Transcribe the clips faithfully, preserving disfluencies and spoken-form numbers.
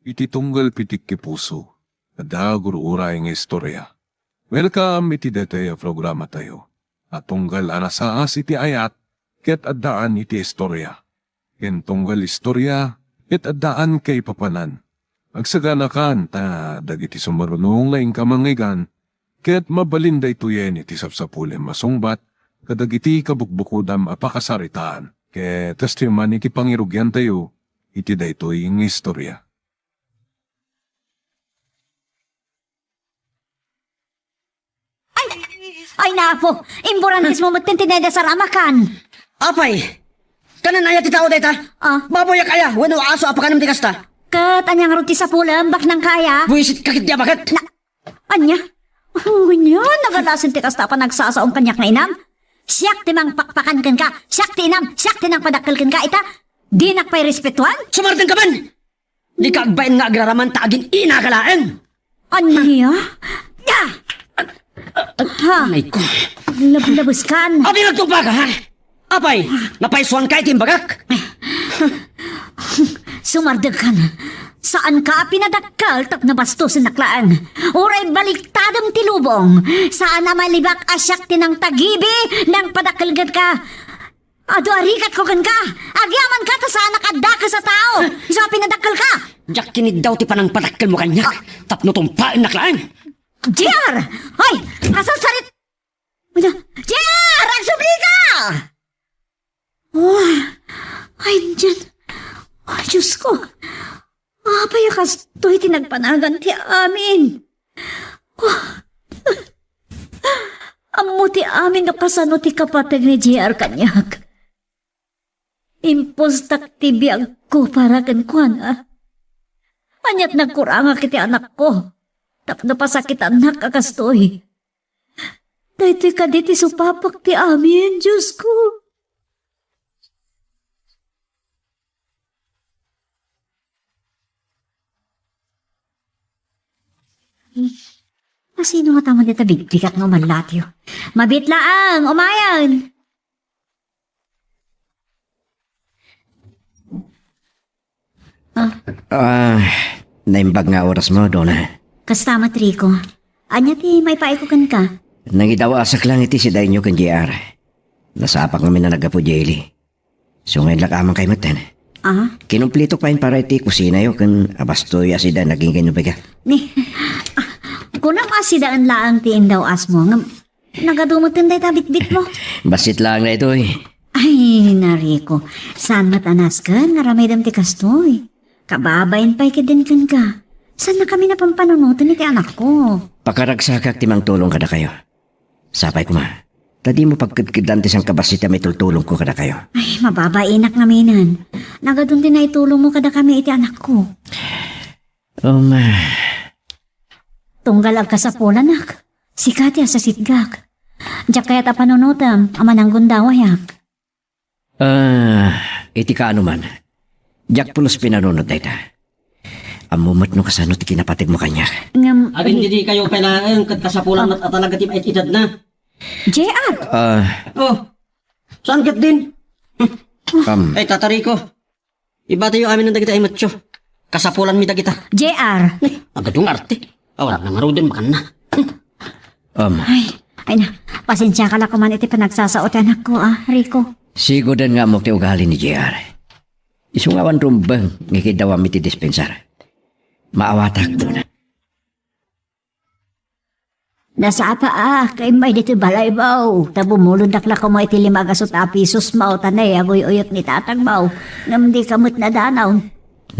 Iti tunggal pitik ti puso, adda gur-uray nga istorya. Welcome iti daytoy a programatayo a tunggal a nasaas iti ayat ket addaan iti istorya. Ken tunggal istorya ket addaan kaipapanan. Agsaganakan ta dagiti sumaruno nga inka mangngeggan ket mabalin daytoyen iti sapsapulem a sungbat kadagiti kabukbukodam a pakasaritaan. Ket kastoy man iti pangirugiantayo iti daytoy nga istorya. Ay, ay, napo, imburantismo met ti neda saramakan. Apay, kanan aya ti tao dayta? Ah. Baboyak aya, wenno aso a pakanem ti kasta? Ket ania ngarud ti sapulem, baknang ka aya? Buisit ka ket di abaket. Na, ania? Ania, nagalasin ti kasta a panagsasaom kaniak nga inam? Siak ti mangpakpakan kenka, siak ti inam, siak ti nangpadakkel kenka, ita? Dinak pay respetuan? Sumardeng ka man! Dika agbain nga agraraman ta agin-ina ka laeng. Ania? Da! Ha? Anay ko. Lablabes kan. Adi nagtungpa ka, ha? Apay, napaisuan ka iti imbagak? Sumardeg kan. Saan ka a pinadakkel tapno bastosennak laeng. Uray baliktadem ti lubong. Saan a malibak a siak ti nangtagibi, nangpadakkel kenka. Adu a rigatko kenka. Agyamanka ta saanak a dakes a tao. Isu a pinadakkelka. Diak kiniddaw ti panangpadakkelmo kaniak. Ah. Tapno tumpaennak laeng. J R! Hoy! Asasarit! J R! Agsublika! Oh, ay, diyan. Ay, Diyos ko. Apay a kastoy ti nagpanagan ti amin? Oh. Ammo ti amin no kasano ti kapateg ni J R kaniak. Impustak ti biagko para kenkuana. Aniat nagkurangak iti anakko tapno pasakitannak a kastoy. Daytoy kadi ti supapak ti amin, Diosko. Asino nga taman dita bigbigak nga umallatyo? Mabit laeng, umayen! Ah. Ah, naimbag nga orasmo, Dona. Kasta met, Rico. Ania ti maipaayko kenka? Nangidaw-asak lang iti sidaenyo ken J R. Nasapak ngamin a naggapu diay ili. Sungay la ka aman kay metten. Ah? Kinumplitok pay para iti kusinayo ken abastoy a sida naginggan no bigat. Ni, ah, kunam a sidaen laeng ti indaw-asmo, ngem nagadu metten dayta bitbitmo. Bassit laeng daytoy. Ay, Rico, saan met a nasken nga aramidem ti kastoy? Kababain pay ketdin kenka. Saannakami a pampanunoten iti anakko. Pakaragsakak ti mangtulong kadakayo. Sapay koma, ta dimo pagkedkeddan ti sangkabassit a maitultulongko kadakayo. Ay, mababainak ngaminen. Nagadun ti naitulongmo kadakami iti anakko. Um, ah. Tunggal agkasapulanak, sika ti asasitgak. Diak kayat a panunotem a mananggundawayak. Ah, iti kaano man, diak pulos pinanunot dayta. Ammom met no kasano ti kinapategmo kaniak. Ngem, Agin didikayo pay laeng ket kasapulan met a talaga ti maet-itedna. J R! Ah, Oh, saan ketdin? Am, Ay, Tata Rico. Ibatiyo amin dagita ay matyo. Kasapulanmi dagita. J R! Agadu nga arte. Awan na ngaruden makanna. Am, Ay, ay na. Pasensiaka la koman iti panagsasao ti anakko, ah, Rico. Sigoden nga ammok ti ugali ni J R. Isu nga awan rumbeng nga ikiddawam iti dispensar. Maawatak, Dona. Nasapa a, kay may ditoy balaymo. Ta bumulondak la koma iti lima a gasut a pisosmo, ta nayaguy-uyot ni tatangmo. Ngem dika met nadanaw.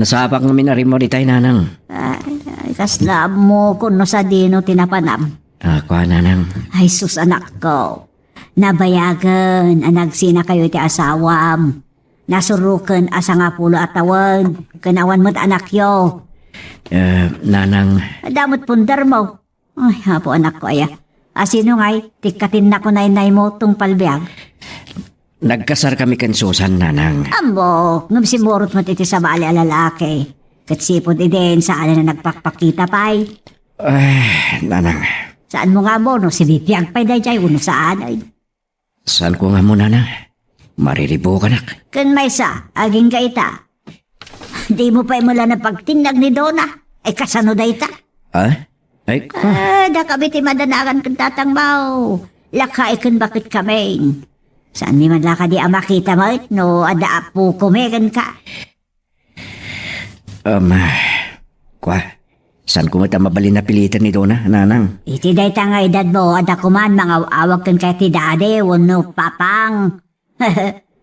Nasapak ngamin a rimmuar itay, Nanang. Ay, ay, kasla ammokon no sadino ti napanam. Ah, kua, Nanang. Ay, sus, anakko. Nabayagen a nagsinakayo iti asawam. Nasuroken a sangapulo a tawen, ken awan met anakyo. Eh, Nanang. Adda met pundermo. Ay, apo, anakko aya. Asino ngay ti katinna ko naynaymo tungpal biag? Nagkasarkami ken Susan, Nanang. Ammok, ngem simmurot met iti sabali a lalaki. Ket sipud idin, saan a nagpakpakita pay. Ay, Nanang. Saanmo nga ammo no sibibiag pay daydiay wenno saan, ay? Saanko nga ammo, Nanang. Mariribukanak. Ken maysa, agingga ita. Dimo pay met la napagtinnag ni Dona. Ay, kasano dayta? Ah? Ay, ka. Ah, dakayo ti madanagan ken tatangmo. Lakay ken baketkamin. Saan ni man la kadi a makita met no adda apokomi kenka? Um, kua, saanko met a mabalin a piliten ni Dona, nanang. Iti dayta nga edadmo, adda koma mangaw-awag kenka iti dadi wenno papang.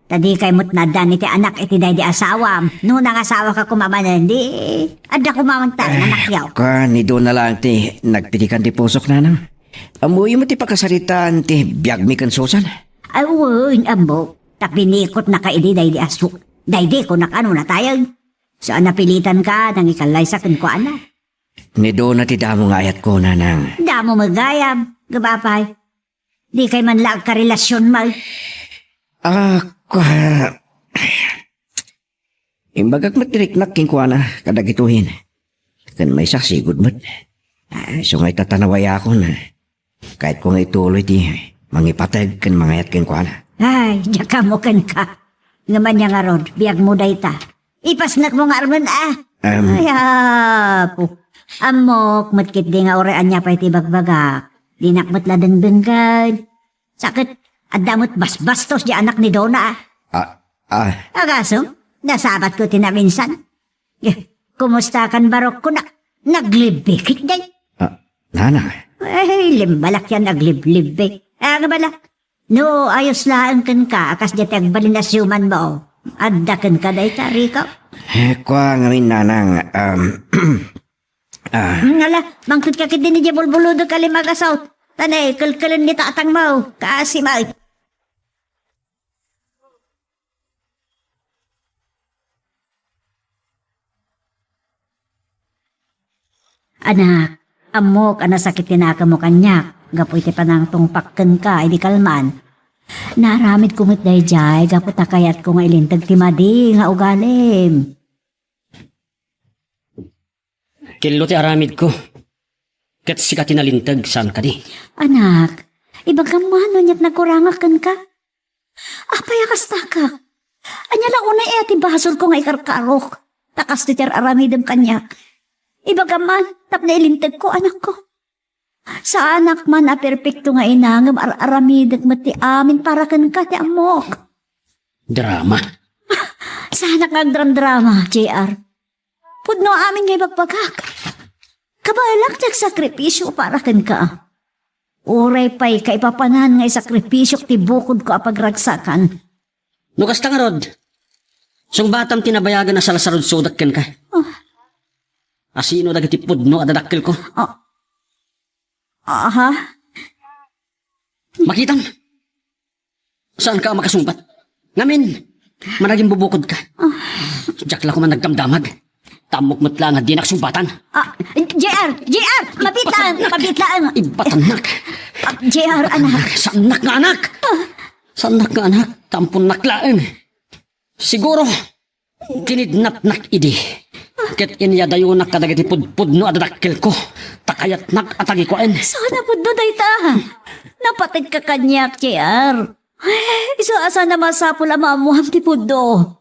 Ta dikay met naaddan iti anak iti daydi asawam. No nangasawaka koma manen, di adda koma man tayo, anakyo. Kua, ni Dona laeng ti nagpitikan ti pusok, nanang. Ammoyo met ti pakasaritaan ti biagmi ken Susan. Ay, wen, ammok. Ta pinikotnaka idi daydi aso. Daydi, kunaka no natayen. Saan a pilitanka, nangikallaysa kenkuana. Ni Dona ti damo nga ayatko, nanang. Damo met gayam, ngem apay. Dikay man la agkarelasion, may. Ah, kua. Imbagak met ti riknak kenkuana kadagitoyen. Ken maysa, sigud met. Ah, isu nga ita ta nawayakon, kayatko nga ituloy ti mangipateg ken mangayat kenkuana. Ay, diak ammo kenka. Ngem ania ngarud, biagmo dayta. Ipasnekmo nga armen, a. Em. Ay, apo. Ammok, met ketdi nga uray ania pay ti ibagbagak. Dinak met la dengdenggen. Sa ket, adda met basbastos di anak ni Dona, a. Ah, ah. Agasem, nasabatko ti naminsan. Eh, kumustakan, barokko, na-, naglibbi ketdi? Ah, nanang. Ay, limbalak yan, nagliblibbi. Ah, nga bala, no, ayos laeng kenka, a kas diay ti agbalin a siumanmo. Adda kenka dayta, Rico? Eh, kua ngamin, nanang, um, ah. Hmm, ala, mangted ka ketdi ni diay bulbuludek a limagasot. Ta ne, kelkelen ni tatangmo, kaasi met. Anak, ammok a nasakit ti nakemmo kaniak gapu iti panangtungpak kenka idi kalman. Naaramidko met daydiay gapu ta kayatko nga ilinteg ti madi nga ugalim. Kello ti aramidko, ket sika ti nalinteg, saan kadi? Anak, ibagam man no aniat nagkurangak kenka. Apay a kastakak? Ania la unay aya ti basolko nga ikarkarok? Ta kastoy ti ar-aramidem kaniak. Ibagam man tapno ilintegko, anakko. Saanak man a perpekto nga ina, ngem ar-aramidek met ti amin para kenka ti ammok. Drama. Saanak nga agdramdrama, J R. Pudno amin nga ibagbagak. Kabaelak ti agsakripisio para kenka. Uray pay kaipapanan nga isakripisiok ti bukodko a pagragsakan. No kasta ngarud, sungbatam ti nabayagan a sarsarudsodek kenka. Ah. Asino dagiti pudno a dadakkelko? Ah. Aha? Makitam. Saanka a makasungbat? Ngamin, managimbubukodka. Ah. Diak la koma nagdamdamag. Ta ammok met la nga dinak sungbatan. Ah, J R! J R! Mabitlaan! Mabitlaan! Ibatannak. Ah, J R, anak. Saannak nga anak. Ah. Saannak nga anak. Ta amponnak laeng. Siguro, kinidnapnak idi. Ket inyadayonak kadagiti pudpudno a dadakkelko. Ta kayatnak a tagikuaen. Saan a pudno dayta? Napateg ka kaniak, J R. Isu a saan a masapul a maammoam ti pudno.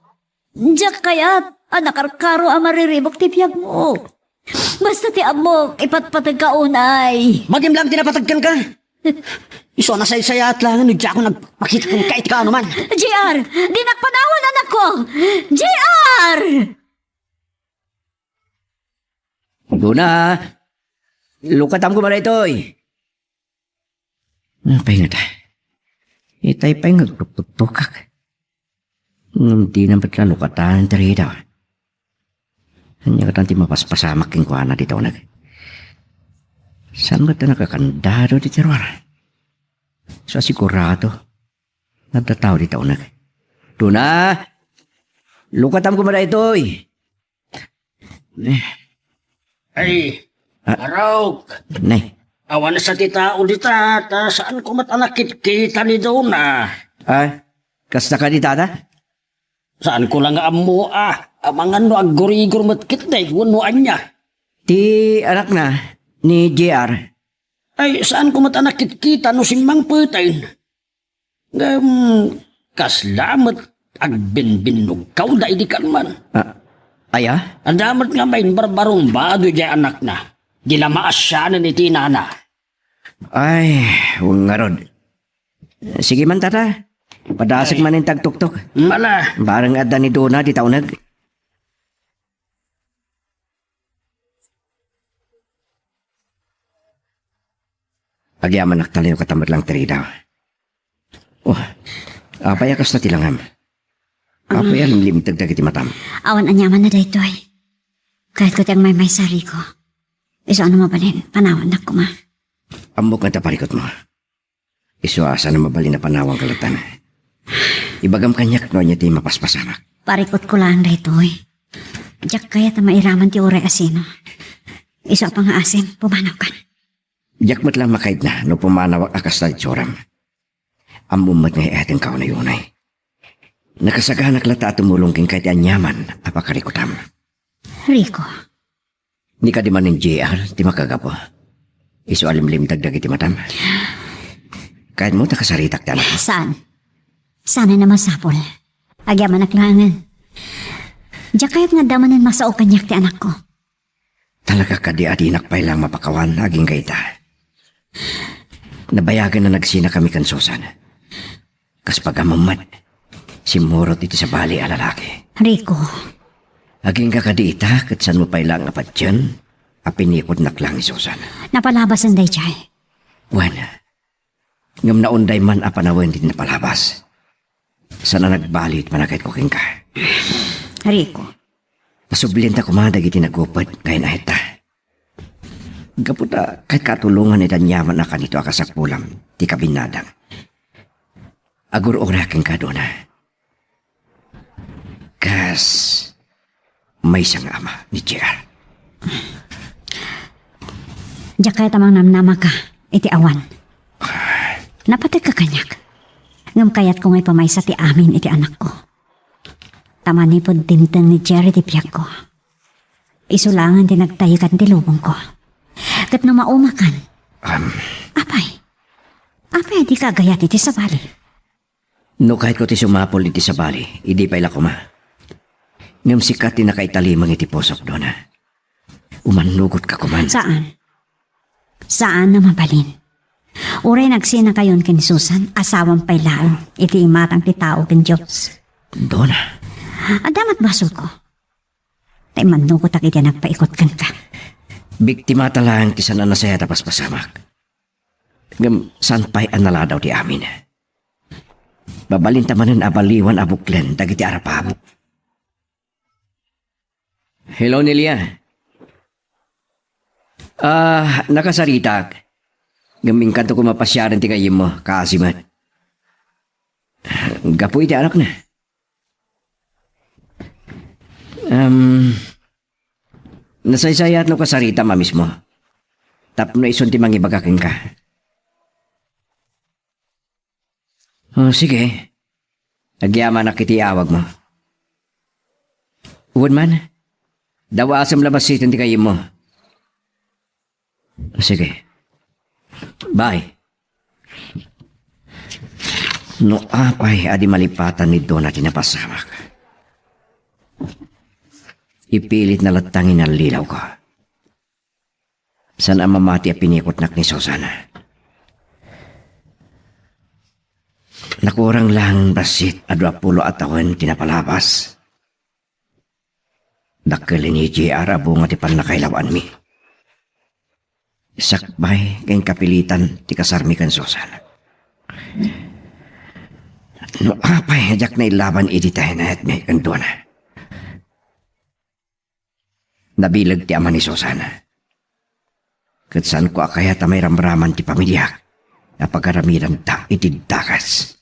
Diak kayat a nakarkaro a mariribuk ti biagmo. Basta ti ammok, ipatpateg ka unay. Magimlang ti napateg kenka. Isu a nasaysayaat laeng no diakon nagpakita kenka iti kaanoman. J R, dinak panawan, anakko. J R! Dona, lukatam koma daytoy. Apay ngata? Itay pay nga agtuktuktokak. Ngem dina met la lukatan ti ridaw. Ania ngatan ti mapaspasamak kenkuana dita uneg? Saan ngata nakakandado dita ruar? Sa sigurado, adda tao dita uneg. Dona! Lukatam koma daytoy! Eh. Ay, ah. Arok. Nay. Awan sa ti tao dita, ta saanko met a nakitkita ni Dona. Ah, kasta kadi, tata? Saanko la nga ammo, a, amangan no aggurigor met ketdi wenno ania. Ti anakna, ni J R. Ay, saanko met a nakitkita no simmangpeten. Ngem kasla met agbinbinnugkawda idi kalman. Ah, Aya? Adda met nga maimbarbarumba a daydiay anakna. Di la maasianen iti inana. Ay, wen ngarud. Sige man, tata. Padasek manen ti agtuktok. Hmm? Ala. Bareng adda ni Dona dita uneg. Agyamanak talayo katamet lang ti ridaw. Oh, apay a kasta ti langam? Apay a limlimteg dagiti matam? Awan aniamanna daytoy. Kayatko ti agmaymaysa, Rico. Isu a no mabalin, panawannak koma. Ammok nga ta parikutmo. Isu a saan a mabalin a panawanka latta. Ibagam kaniak no ania ti mapaspasamak. Parikutko laeng daytoy. Diak kayat a mairaman ti uray asino. Isu a pangngaasim, pumanawkan. Diak met la makaidna no pumanawak a kasta ti itsuram. Ammom met nga iyatenka unay-unay. Nakasaganak latta a tumulong kenka iti aniaman a pakarikutam. Rico. Ni kadi manen J R ti makagapu. Isu a limlimteg dagiti matam. Kayatmo ta kasaritak ti anak? Saan? Saan a masapul? Agyamanak laengen. Diak kayat nga adda manen masao kaniak ti anakko. Talaga kadi a dinak pay lang mapakawan agingga ita? Nabayagen a nagsinakami ken Susan. Kas pagammem met, simmurot iti sabali a lalaki. Rico. Agingga kadi ita ket saanmo pay lang a patien a pinikutnak lang ni Susan? Napalabasen daydiay. Wen, ngem naunday man a panawen ti napalabas. Saan a nagbali ti panagayatko kenka. Rico. Nasublianta koma dagiti nagupet nga in-ayat ta. Gapu ta kayatko a tulongan iti aniaman a kanito a kasapulam ti kabinnadang. Agur-uray kenka, Dona. Kas maysa nga ama ni J R. Diak kayat a mangnamnamaka iti awan. Napategka kaniak. Ngem kayatko nga ipamaysa ti amin iti anakko. Ta manipud dimteng ni J R ti biagko, isu laengen ti nagtayegan ti lubongko. Ket no maumakan, Am. Apay? Apay a dika agayat iti sabali? No kayatko ti sumapul iti sabali, idi pay la koma. Ngem sika ti nakaitalimeng iti pusok, Dona. Umannugotka koman. Saan. Saan a mabalin. Uray nagsinakayon ken Susan, asawam pay laeng iti imatang ti tao ken Dios. Dona. Adda met basolko. Ta immannugotak iti nagpaikut kenka. Biktimata laeng ti saan a nasayaat a paspasamak. Ngem saan pay a naladaw ti amin. Mabalinta manen a baliwan a buklen dagiti arapabok. Hello, Nelia. Ah, nakasaritak. Ngem inkanto koma pasiaren ti gayyemmo, kaasi met. Gapu iti anakna. Um, nasaysayaat no kasaritam a mismo. Tapno isun ti mangibaga kenka. Oh, sige. Agyamanak iti awagmo. Wen man, dawasem la bassit ti gayyemmo. Sige. Bye. No apay a di malipatan ni Dona ti napasamak. Ipilitna latta nga inallilawko. Saan a mamati a pinikutnak ni Susan. Nakurang lang bassit a dua pulo a tawen ti napalabas. Dakkel ni J R a bunga ti pannakailaw-anmi. Sakbay ken kapilitan ti kasarmi ken Susan. No apay a diak nailaban idi taynayatmi ken Dona. Nabileg ti ama ni Susan. Ket saanko a kayat a mairamraman ti pamiliak a pagaramidanta iti dakes.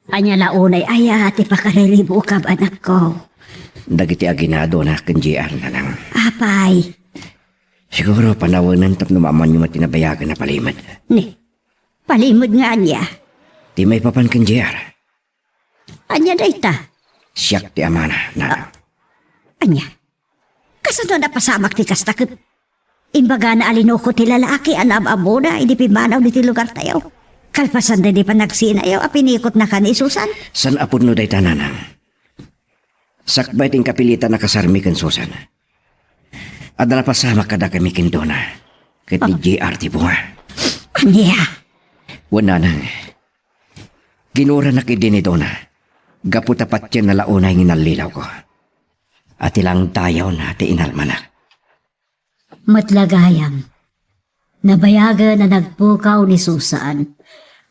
Ania la unay aya ti pakariribukam, anakko? Dagiti aginadona ken J R, nanang. Apay? Siguro panawenem tapno maammoanyo met ti nabayagen a palimed. Ni, palimed nga ania? Ti maipapan ken J R. Ania dayta? Siak ti amana, nanang. Ania? Kasano a napasamak ti kasta ket imbagana a linuko ti lalaki a naam-ammona idi pimmanaw ditoy lugartayo? Kalpasan daydi panagsinayo a pinikotnaka ni Susan? Saan a pudno dayta, nanang. Sakbay ti inkapilitan a kasarmi ken Susan, adda napasamak kadakami ken Dona ket ni Ah. J R ti bunga. Ania? Wen, nanang. Ginuranak idi ni Dona gapu ta patienna la unay nga inallilawko. Ati lang dayawna ti inalmanak. Met la gayam, nabayagen a nagpukaw ni Susan.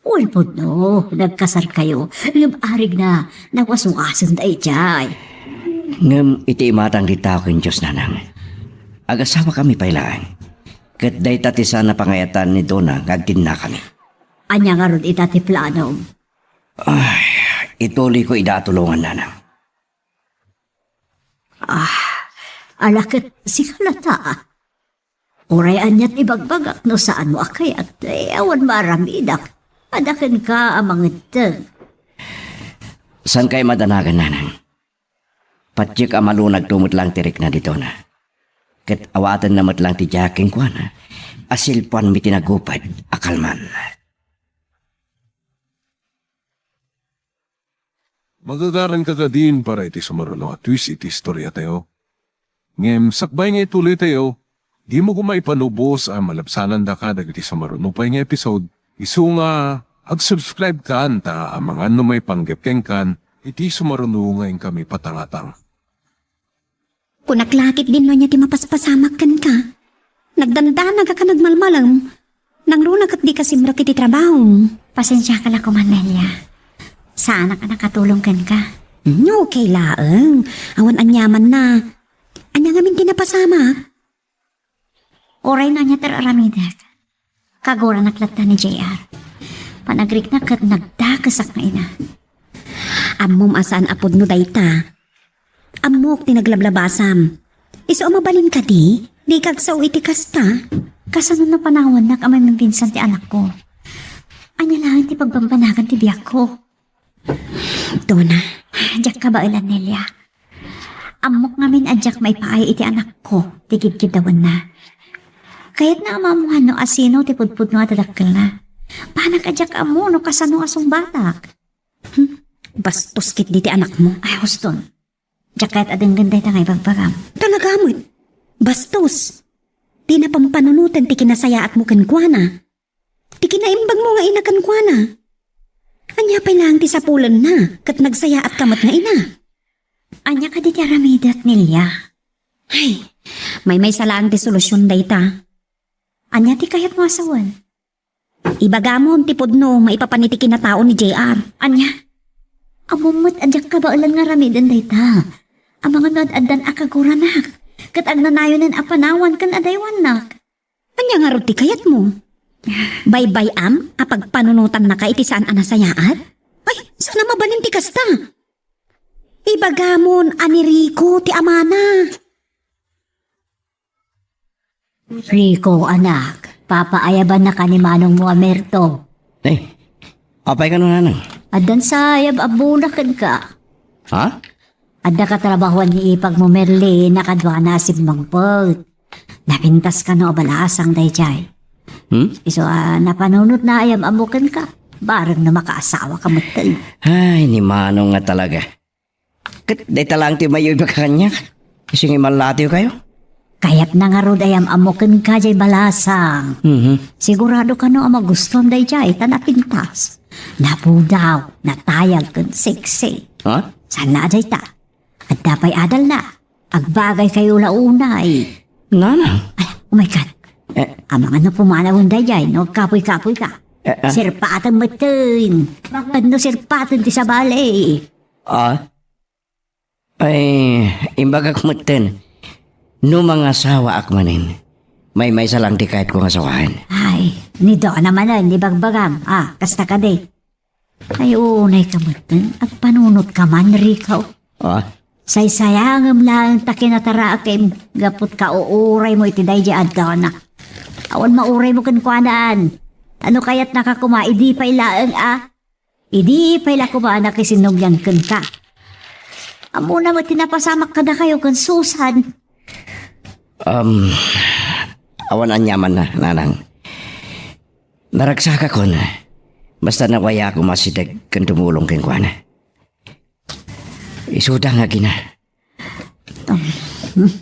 Wen pudno, nagkasarkayo, ngem arigna, nawaso-asen daydiay. Ngem iti imatang ti tao ken Dios, nanang, agasawakami pay laeng. Ket dayta ti saan a pangayatan ni Dona nga agtinnakami. Ania ngarud ita ti planom? Ay, ituloyko ida a tulongan, nanang. Ah, ala ket sika latta. Uray ania ti ibagbagak no saanmo a kayat, eh, awan maaramidak. Adda kenka a mangeddeng. Saan kay madanagan, nanang? Patiek a malunagto met lang ti rikna ni Dona. Ket awatenna met lang ti diak kenkuana a silpuanmi ti nagupad a kalman. Magagaranka kadin para iti sumaruno a twist iti istoriatayo. Ngem sakbay nga ituloytayo, dimo koma ipanubos a malabsanandaka dagiti sumaruno pay nga episode, isu nga ag-subscribe kan ta amangan no maipanggep kenkan iti sumaruno nga inkami patangatang. Kunak la ketdin no ania ti mapaspasamak kenka. Nagdandanag a ka nagmalmalem. Nangruna ket dika simrek iti trabaho. Pasensiaka la koma, Nelia. Saanak a nakatulong kenka. No, okay laeng. Awan aniamanna. Ania ngamin ti napasamak? Uray no ania ti ar-aramidek, kaguranak latta ni J R. Panagrikna ket nagdakesak nga ina. Ammom a saan a pudno dayta. Ammok ti naglablabasam. Isu a mabalin kadi, dika agsao iti kasta. Kasano no panawannak a mamimpinsan ti anakko? Ania laeng ti pagbambanagan ti biagko? Dona. Diak kabaelan, Nelia. Ammok ngamin a diak maipaay iti anakko ti gidgiddawenna. Kayatna a maammoan no asino ti pudpudno a dadakkelna. Banak a diak ammo no kasano a sungbatak. Hmm, bastos ketdi ti anakmo. Ay, huston. Diak kayat a denggen dayta nga ibagbagam. Talaga met. Bastos. Ti napampanunoten ti kinasayaatmo kenkuana. Ti kinaimbagmo nga ina kenkuana. Ania pay laeng ti sapulenna ket nagsayaatka met nga ina? Ania kadi ti aramidek, Nelia? Ay, maymaysa laeng ti solusion dayta. Ania ti kayatmo a sawen? Ibagamon ti pudno maipapan iti kinatao ni J R. Ania? Ammom met a diak kabaelan nga aramiden dayta. Amangan no ad-addan a kaguranak, ket agnanayonen a panawan ken adaywannak. Ania ngarud ti kayatmo? Baybay-am a pagpanunotannaka iti saan a nasayaat? Ay, saan a mabalin ti kasta. Ibagamon a ni Rico ti amana. Rico, anak, papaayabannaka ni manongmo a Merto. Eh, apay kano, nanang? Addan sa ayab-ammona kenka. Ha? Adda katrabahoan ni ipagmo Merlin a kaduana a simmangpet. Napintas kano a balasang daydiay. Hmm? Isu a napanunotna a yam-ammo kenka. Bareng no makaasawaka metten. Ay, ni Manong nga talaga. Ket dayta laeng ti mayo ibaga kaniak. Isu nga imallatiwkayo. Kayatna ngarud a yam-ammo kenka diay balasang. Mhm. Sigurado kano a magustuam daydiay ta napintas. Napudaw, natayag ken sexy. Ha? Saan la a dayta? Adda pay adalna. Agbagaykayo la unay. Nanang. Ay, oh my God. Eh. Amangan no pumanawen daydiay, no agkapuy-kapuy ka. Eh, ah. Sirpaten metten. Tapno sirpaten ti sabali. Ah? Ay, imbagak metten. No mangasawaak manen, maymaysa lang ti kayatko nga sawaen. Ay, ni Dona manen, ibagbagam. Ah, kasta kadi. Ay, unay ka metten. Agpanunot ka man, Rico. Ah? Saysayangem laeng ta kinatarakem gapu ta kauuraymo iti daydi a Dona. Awan mauraymo kenkuana. Ano kayatnaka koma, idi pay laeng a? Idi pay la koma a nakisinnugian kenka. Ammona met ti napasamak kadakayo ken Susan. Um, awan aniamanna, nanang. Naragsakakon, Basta nawayaak umasideg ken tumulong kenkuana. Isuda nga agina. Um,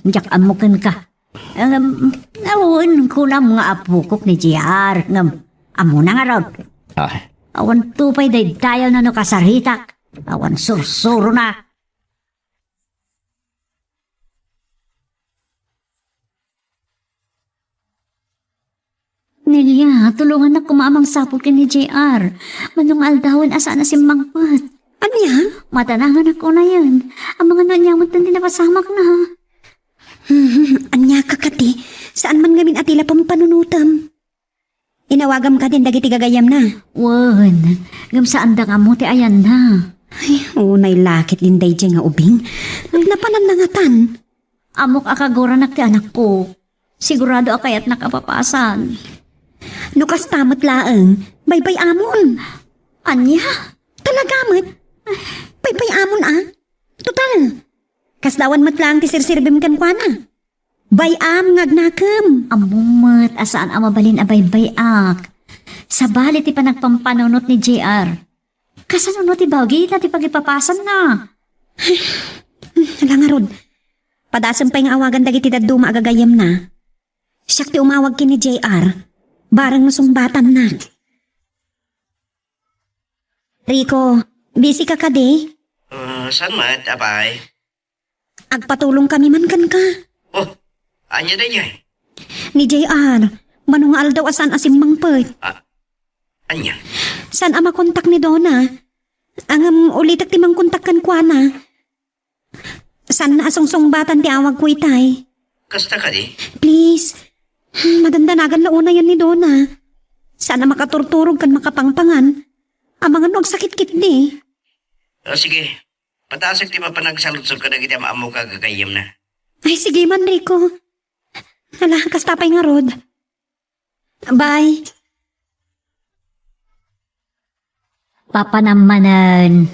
diak ammo kenka. Um, awan kunam nga apokok ni J R, ngem ammona ngarud. Ah. Awan to pay daydayawna no kasaritak. Awan sursurona. Nelia, tulongannak koma a mangsapul ken ni J R. Mano nga aldawen a saan a simmangpet. Ania? Madananganak unayen. Amangan no ania met ti napasamakna. Hmm, ania ka kadi? Saan man ngamin a ti la pampanunotem? Inawagam kadin dagiti gagayyemna. Wen, ngem saanda nga ammo ti ayanna. Ay, unay lakit din daydiay nga ubing. Napananna ngatan. Ammok a kaguranak ti anakko. Sigurado a kayatnak a papasan. No kasta met laeng, baybay-amon. Ania? Talaga met? Baybay-amon a? Total, kasla awan met laeng ti serserbim kenkuana. Bay-am nga agnakem. Ammom met a saan a mabalin a baybay-ak. Sabali ti panagpampanunot ni J R. Kasano no ti bagina ti pagipapasanna? Ala ngarud, padasem pay nga awagan dagiti dadduma a gagayyemna. Siak ti umawag ken ni J R. Bareng no sungbatannak. Rico, busy ka kadi? Ah, saan met, apay? Agpatulongkami man kenka. Oh, ania daydiay? Ni J R, mano nga aldaw a saan a simmangpet. Ah, ania? Saan a makontak ni Dona. Ngem ulitek ti mangkontak kenkuana. Saan a sungsungbatan ti awagko itay. Kasta kadi? Please. Madandanagan la unayen ni Dona. Saan a makaturturog ken makapangpangan. Amangan no agsakit ketdi. O, sige. Padasek ti mapan agsaludsod kadagiti am-ammoka a gagayyemna. Ay, sige man, Rico. Ala, kasta pay ngarud. Bye. Papanam manen.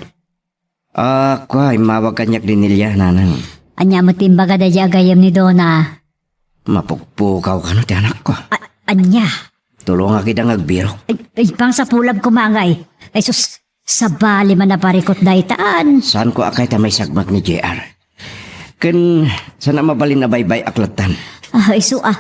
Ah, kua, immawag kaniak ni Nelia, nanang. Ania met ti imbaga daydiay a gayyem ni Dona? Mapukpukaw kano ti anakko. A-, ania? Tulongak ida nga agbirok. Ay, ay, pangsapulak koma ngay. Ay, sus, sabali man a parikut daytan. Saanko a kayat a maisagmak ni J R. Ken saan a mabalin a baybay-ak lattan. Ah, isu a.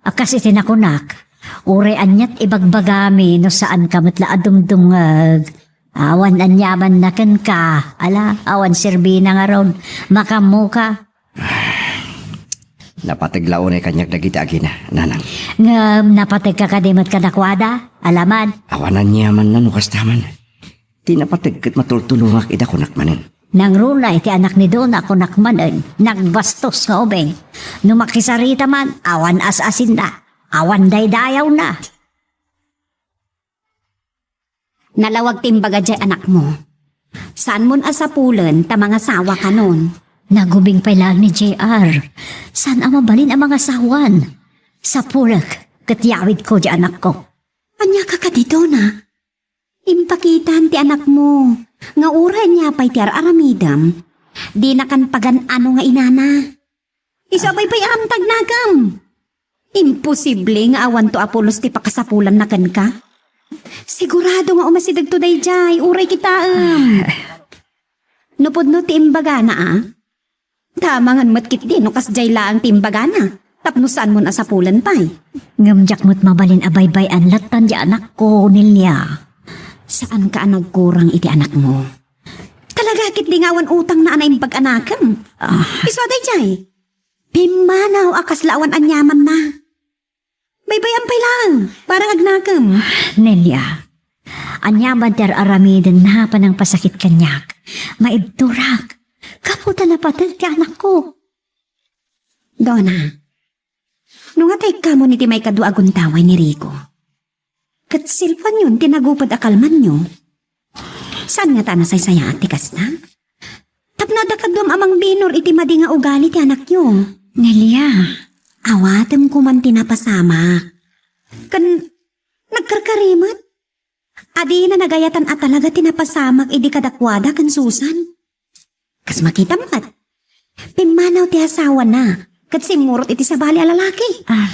A kas iti nakunak, uray aniat ibagbagami no saanka met la a dumdumngeg. Awan aniamanna kenka, ala, awan serbina ngarud. Makammoka. Napateg la unay kaniak dagiti agina, nanang. Ngem napategka kadi met kadakuada, ala man. Awan aniamanna no kasta man. Ti napateg ket matultulongak ida, kunak manen. Nangruna iti anak ni Dona, kunak manen, nagbastos nga ubing. No makisarita man, awan as-asinna, awan daydayawna. Nalawag ti imbaga diay anakmo. Saanmon a sapulen ta mangasawa kanon. Nagubing pay laeng ni J R. Saan a mabalin a mangasawan? Sapulek ket yawidko diay anakko. Ania ka kadi, Dona? Impakitam ti anakmo nga uray ania pay ti ar-aramidem, dinakan pagan-ano nga inana. Isu a baybay-am ta agnakem. Imposible nga awanto a pulos ti pakasapulanna kenka. Sigurado nga umasidegto daydiay, uray kitaem. No pudno ti imbagana a, ta amangan met ketdi no kasdiay laeng ti imbagana, tapno saanmon a sapulen pay. Ngem diak met mabalin a baybay-an lattan diay anakko, Nelia. Saanka a nagkurang iti anakmo. Talaga ketdi nga awan utangna a naimbag a nakem. Ah. Isu a daydiay. Pimmanaw a kasla awan aniamanna. Baybay-am pay laeng, bareng agnakem. Nelia, aniaman ti ar-aramidenna a panangpasakit kaniak. Maibturak. Gapu ta napateg ti anakko. Dona, no nga taykam iti maikadua a gundaway ni Rico, ket cellphone-yon ti naguped a kalmanyo, saan ngata a nasaysayaat ti kasta? Tapno adda kaduam a mangbinor iti madi nga ugali ti anakyo. Nelia. Awatem koman ti napasamak. Ken nagkarkari met. Adina nagayatan a talaga ti napasamak idi kadakuada ken Susan. Kas makitam met, pimmanaw ti asawana ket simmurot iti sabali a lalaki. Ah.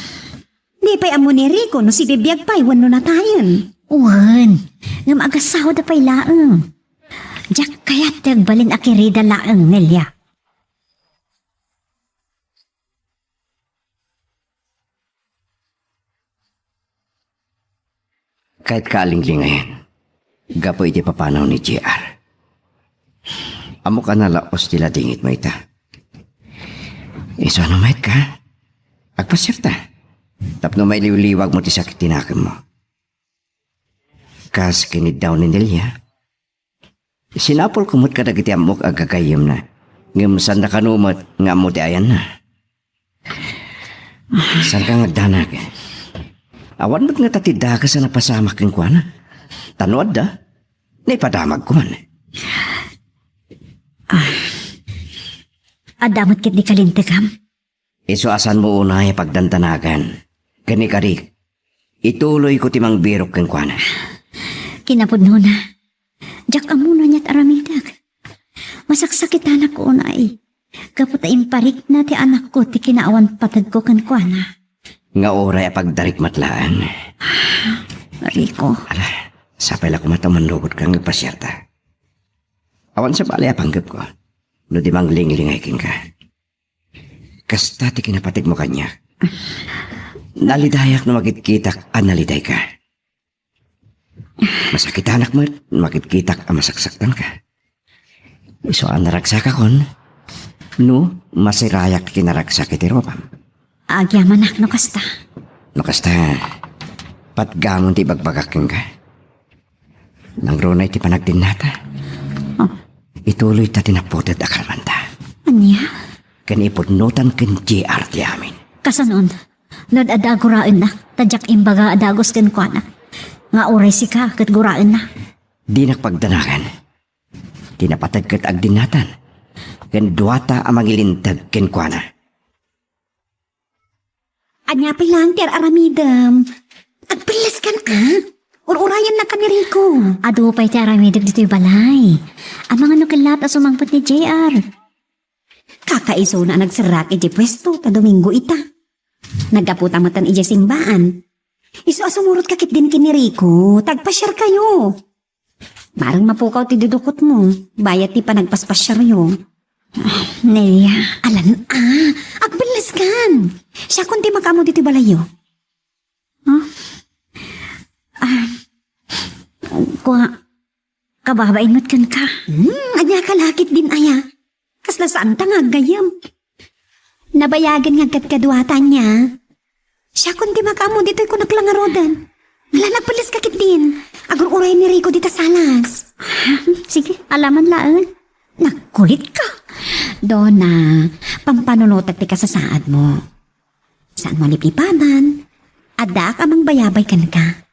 Di pay ammo ni Rico no sibibiag pay wenno natayen. Wen, Ngem agasawada pay laeng. Diak kayat ti agbalin a kirida laeng, Nelia. Kayat ka a linglingayen gapu iti papanaw ni J R. Ammok a nalaos ti ladingitmo ita. Isu a no mayat ka, agpasiarta tapno mailiwliwagmo ti sakit ti nakemmo. Kas kiniddaw ni Nelia, sinapulko met kadagiti ammok a gagayyemna, ngem sanda kano met nga ammo ti ayanna. Saan ka nga agdanag? Awan met ngata ti dakes a napasamak kenkuana. Ta no adda, naipadamagko man. Ah, adda met ket di kalintegam? Isu a saanmo unay a pagdandanagan. Ken ikarik, ituloyko ti mangbirok kenkuana. Kinapudnona, diak ammo no aniat aramidek. Masaksakitanak unay gapu ta imparikna ti anakko ti kinaawan pategko kenkuana. Nga uray a pagdarik met laeng. Rico. Ala, sapay la koma ta mannugotka nga agpasiarta. Awan sabali a panggepko no di manglinglingay kenka. Kasta ti kinapategmo kaniak. Nalidayak no makitkitak a nalidayka. Masakitanak met no makitkitak a masaksaktanka. Isu a naragsakakon no masirayak ti kinaragsak iti rupam. Agyamanak no kasta. No kasta, patgamon ti ibagbagak kenka. Nangruna iti panagdinnata. Oh. Ituloyta ti naputed a kalmanta. Ania? Ken ipudnotan ken J R ti amin. Kasanon? No adda guraennak, ta diak imbaga a dagus kenkuana nga uray sika ket guraenna. Dinak pagdanagan. Ti napateg ket agdinnatan. Ken duata a mangilinteg kenkuana. Ania pay laeng ti ar-aramidem? Agpelleskan a. Ur-urayennak ni Rico. Adu pay ti aramidek ditoy balay. Amangan no kellat a sumangpet ni J R. Kakaisuna a nagserrak idiay puesto ta Domingo ita. Naggaputa metten idiay simbaan. Isu a sumurotka ketdin ken ni Rico, ta agpasiarkayo. Bareng mapukaw ti dudukotmo, bayat ti panagpaspasiaryo. Nelia. Alan a, agpelleskan. Siakon ti makaammo ditoy balayyo. Huh? Ah, kua, kababain met kenka. Hmm, ania ka la ketdin aya? Kasla saanta nga aggayyem. Nabayagen nga agkadkaduata ania. Siakon ti makaammo ditoy kunak la ngaruden. Ala, nagpelleska ketdin. Agur-uray ni Rico dita salas. Sige, alaman laeng. Nagkulitka. Dona, pampanunotek ti kasasaadmo. Saan mo lip-ipadan. Addaak a mangbayabay kenka.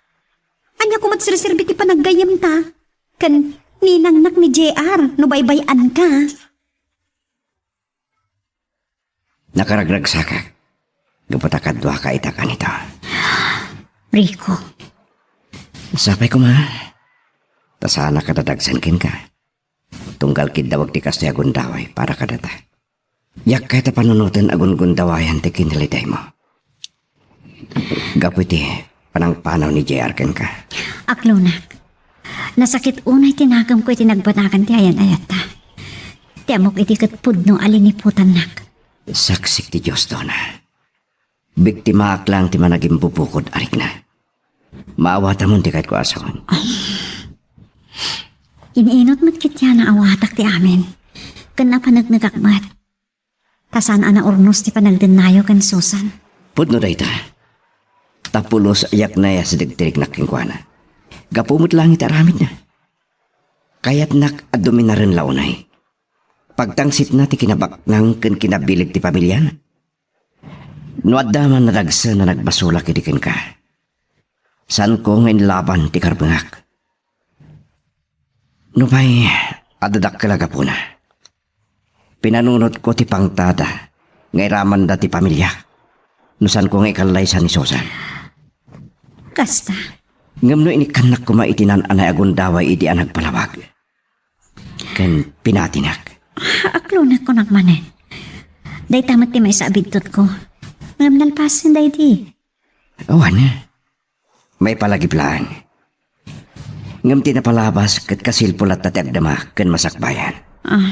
Ania koma ti serserbi ti panaggayyemta? Ken ninangnak ni J R no baybay-anka. Nakaragragsakak gapu ta kaduaka ita kanito. Rico. Sapay koma, ta saanak a dadagsen kenka. Tunggal kiddawag ti kastoy a gundaway para kadata. Diak kayat a panunoten a gungundawayan ti kinalidaymo. Gapu iti panangpanaw ni J R kenka. Aklonak. Nasakit unay ti nakemko iti nagbanagan ti ayan-ayatta. Ti ammok idi ket pudno a liniputannak. Saksik ti Dios, Dona. Biktimaak laeng ti managimbubukod a rikna. Maawatamon ti kayatko a sawen. Ay. Iniinot met ketdi a naawatak ti amin. Ken napanegnegak met. Ta saan a naurnos ti panagdennayo ken Susan. Pudno dayta. Ta pulos a yaknay a sidegdegnak kenkuana. Gapu met laeng iti aramidna. Kayatnak a duminaren la unay. Pagtangsitna ti kinabaknang ken kinabileg ti pamiliana. No adda man nadagsen a nagbasolak idi kenka, saanko nga inlaban ti karbengak. Nupay adda dakkel a gapuna, pinanunotko ti pangtada nga iramanda ti pamiliak no saanko nga ikallaysa ni Susan. Kasta. Ngem no inikkannak koma iti naan-anay a gundaway idi a nagpalawag ken pinatinak. Aklonak kunak manen. Dayta met ti maysa a bidtutko. Ngem nalpasen daydi. Awan. Maipalagip laeng. Ngem ti napalabas ket kasilpo latta ti agdama ken masakbayan. Ah.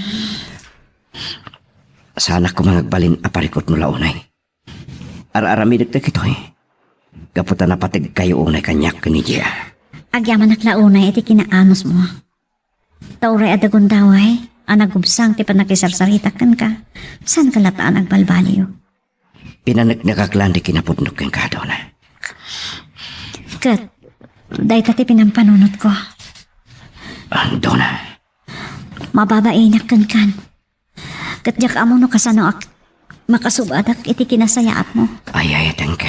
Saanak koma nga agbalin a parikutmo la unay. Ar-aramidek dagitoy gapu ta napategkayo unay kaniak ken ni J R. Agyamanak la unay iti kinaanusmo. Ta uray adda gundaway a nagubsang ti pannakisarsaritak kenka, saanka latta a nagbalbaliw. Pinaneknekak laeng ti kinapudnok kenka, Dona. Ket dayta ti pinampanunotko. Ah, Dona. Mababainak kenkan. Ket diak ammo no kasanoak makasubadak iti kinasayaatmo. Ay-ayatenka.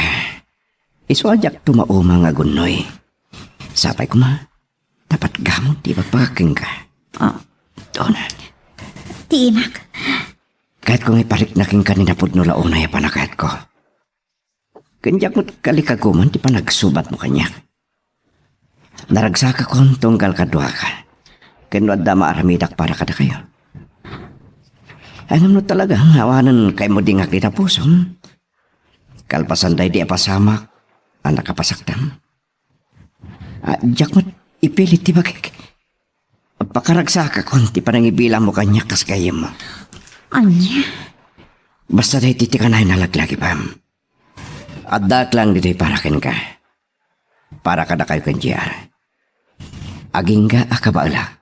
Isu a diak tumauma nga agunnoy. Sapay koma, ta patgamon ti ibagbaga kenka. Ah. Dona. Ti imak. Kayatko nga iparikna kenka ni napudno la unay a pannakayatko. Ken diak met kalikaguman ti panagsubatmo kaniak. Naragsakakon tunggal kaduaka. Ken no adda maaramidak para kadakayo. Ay, ngem no talaga nga awanen kaimudingak iti pusom, kalpasan daydi a pasamak a nakapasaktam. Ah, diak met ipilit ti bagik. Pakaragsakakon ti panangibilangmo kaniak kas gayyemmo. Ania? Basta daydi ti kanay nalaglagipem. Addaak lang ditoy para kenka. Para kadakayo ken J R. Agingga a kabaelak.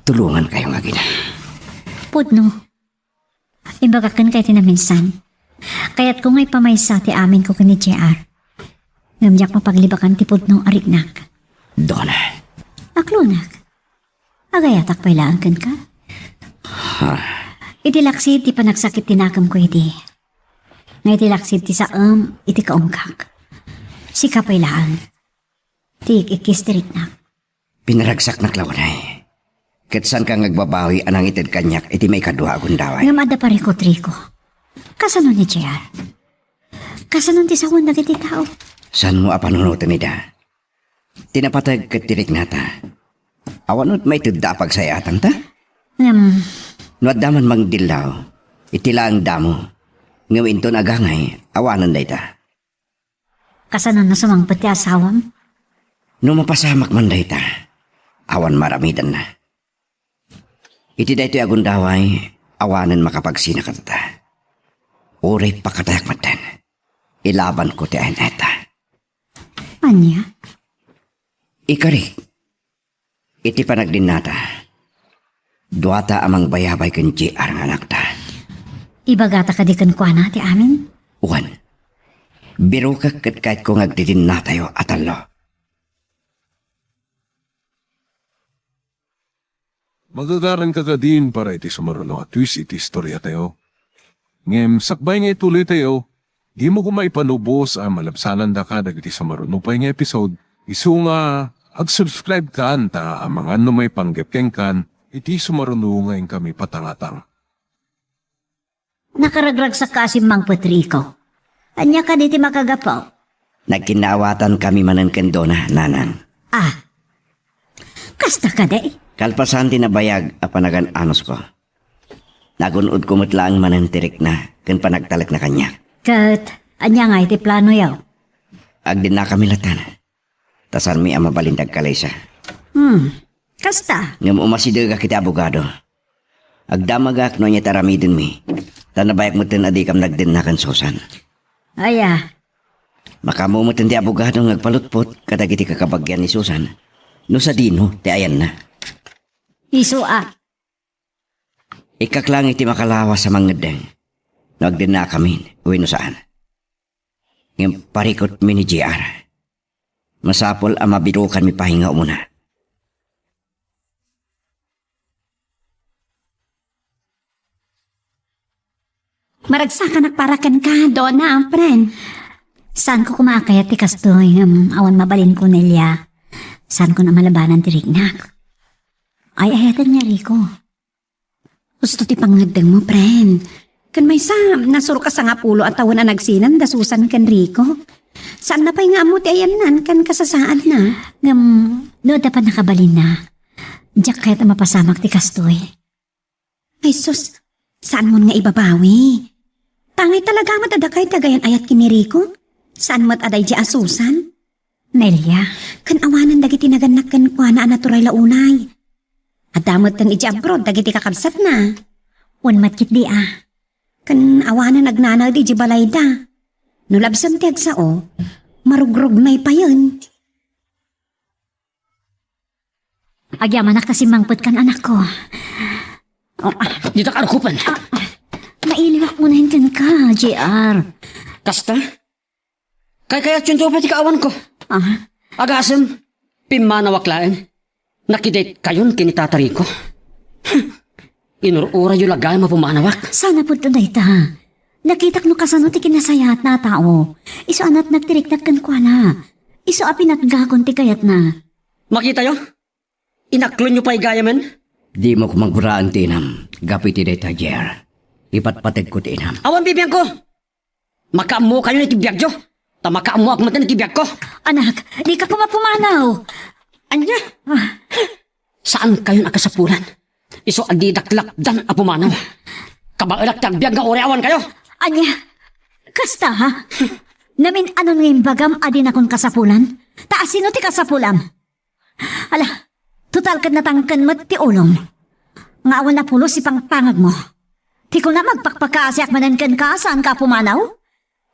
Tulongankayo nga agina. Pudno. Imbagak kenka iti naminsan. Kayatko nga ipamaysa ti aminko ken ni J R. Ngem diak mapaglibakan ti pudno a riknak. Dona. Aklonak. Agayatak pay laeng kenka. Ha? Iti laksid ti panagsakit ti nakemko idi. Nga iti laksid ti saem iti kaungkak. Sika pay laeng. Ti ik-ikkis ti riknak. Pinaragsaknak la unay. Ket saanka nga agbabawi a nangited kaniak iti maikadua a gundaway. Ngem adda parikut, Rico. Kasano ni J R? Kasano ti sawen dagiti tao? Saanmo a panunoten ida? Ti napateg ket ti riknata. Awan met maitedda a pagsayatanta? Ngem, no adda man mangdillaw, iti laeng damo. Ngem inton agangay, awanen dayta. Kasano no sumangpet ti asawam? No mapasamak man dayta, awan maaramidanna. Iti daytoy a gundaway, awanen makapagsina kadakuada. Uray pakatayak metten, ilabanko ti ayan-ayatta. Ania? Ikarik, iti panagdinnata, duata a mangbayabay ken J R nga anakta. Ibagata kadi kenkuana ti amin? Wen. Birokek ket kayatko nga agdidinnatayo a tallo. Magagaranka kadin para iti sumaruno a twist iti istoriatayo. Ngem sakbay nga ituloytayo, dimo koma ipanubos a malabsanandaka dagiti sumaruno pay nga episode, isu nga ag-subscribe kan ta amangan no maipanggep kenkan iti sumaruno nga inkami patangatang. Nakaragragsak ka a simmangpet, Rico. Ania kadi ti makagapu? Nagkinnaawatan kami manen ken Dona, Nanang. Ah. Kasta kadi? Kalpasan ti nabayag a panagan-anusko, nagun-odko met laeng manen ti rikna ken panagtalekna kaniak. Ket ania ngay ti planoyo? Agdinnakami latta. Ta saanmi a mabalin ti agkalaysa. Hmm. Kasta? Ngem umasidegak iti abogado. Agdamagak no ania ti aramidenmi. Ta nabayag metten a dikam nagdenna ken Susan. Aya. Makaammo metten ti abogado nga agpalutpot kadagiti kakabagian ni Susan no sadino ti ayanna. Isu a. Ikkak lang iti makalawas a mangngeddeng no agdennakamin wenno saan. Ngem parikutmi ni J R. Masapul a mabirokanmi pay nga umuna. Maragsakanak para kenka, Dona, friend. Saanko koma a kayat ti kastoy, ngem awan mabalinko, Nelia. Saanko a malabanan ti riknak. Ay-ayatenka, Rico. Husto ti pangngeddengmo, friend. Ken maysa, nasurok a sangapulo a tawen a nagsinan da Susan ken Rico. Saanna pay nga ammo ti ayanna ken kasasaadna. Ngem, no adda pannakabalinna, diak kayat a mapasamak ti kastoy. Ay sus, saanmon nga ibabawi. Tangay talaga met a dakay ti agayan-ayat ken ni Rico. Saan met a daydi a Susan? Nelia. Ken awanen dagiti nagannak kenkuana a natural la unay. Adda metten idiay abroad dagiti kakabsatna. Wen met ketdi a. Ken awanen agnanaed idiay balayda. No labsem ti agsao, marugrugna payen. Agyamanak ta simmangpetkan, anakko. Oh, ah. Ditak arkupen. Ah, ah. Nailiwak unay kenka, J R. Kasta? Kaykayatyonto pay ti kaawanko. Ah? Agasem, pimmanawak laeng. Nakidate kayon ken ni Tata Rico. Inur-urayyo la gayam a pumanawak. Sana pudno dayta. Nakitak no kasano ti kinasayaatna a tao. Isu a natnag ti riknak kenkuana. Isu a pinatgakon ti kayatna. Makitayo? Inaklonyo pay gayamen? Dimo koma guraan ti inam gapu iti dayta, Jer. Ipatpategko ti inam. Awan bibiangko! Makaammokayon iti biagyo, ta makaammoak metten iti biagko. Anak, dika koma pumanaw. Ania? Ah. Saankayon a kasapulan. Isu a didak lapdan a pumanaw. Kabaelak ti agbiag nga uray awankayo. Ania? Kasta, ha? Namin-anon nga imbagam a dinakon kasapulan? Ta asino ti kasapulam? Ala, total ket natangken met ti ulom. Nga awan a pulos ti pangpangagmo. Ti kunam agpakpakaasiak manen kenka, saanka a pumanaw?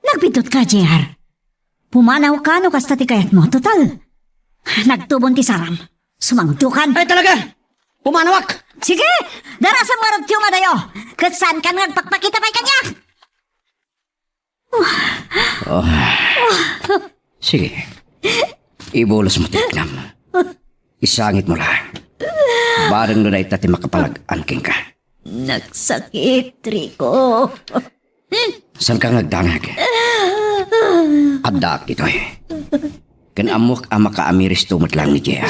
Nagbiddut ka, J R. Pumanaw ka no kasta ti kayatmo. Total, nagtubon ti saram. Sumangdukan. Ay, talaga! Pumanawak! Sige! Darasem ngarud ti umadayo. Ket saankan nga agpakpakita pay kaniak! Oh. Sige. Ibulosmo ti riknam. Isangitmo la. Bareng no dayta ti makapalag-an kenka. Nagsakit, Rico. Saanka nga agdanag? Addaak ditoy. Ken ammoak a makaamiristo met laeng ni Jea.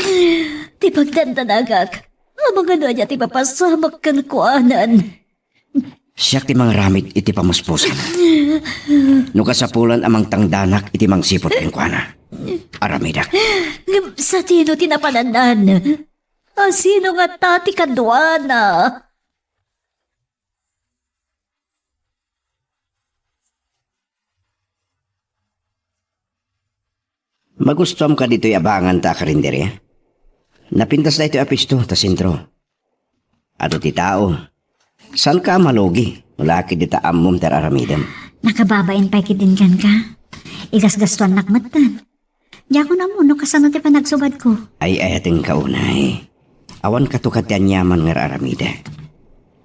Ti pagdandanagak, amangan no ania ti mapasamak kenkuanan. Siak ti mangaramid iti pamuspusan. No kasapulan a mangtangdanak iti mangsipud kenkuana, aramidak. Ngem satino ti napanannan? Asino ngata ti kaduana? Magustuam kaditoy a bangan ta a karinderia? Napintas daytoy a puesto ta sentro. Adu ti tao. Saanka a malugi no la ket dita ammom ti ar-aramidem. Nakababain pay ketdin kenka. Igasgastuannak metten. Diakon ammo no kasano ti panagsubadko. Ay-ayatenka unay. Awan katukad ti aniaman nga ar-aramidek.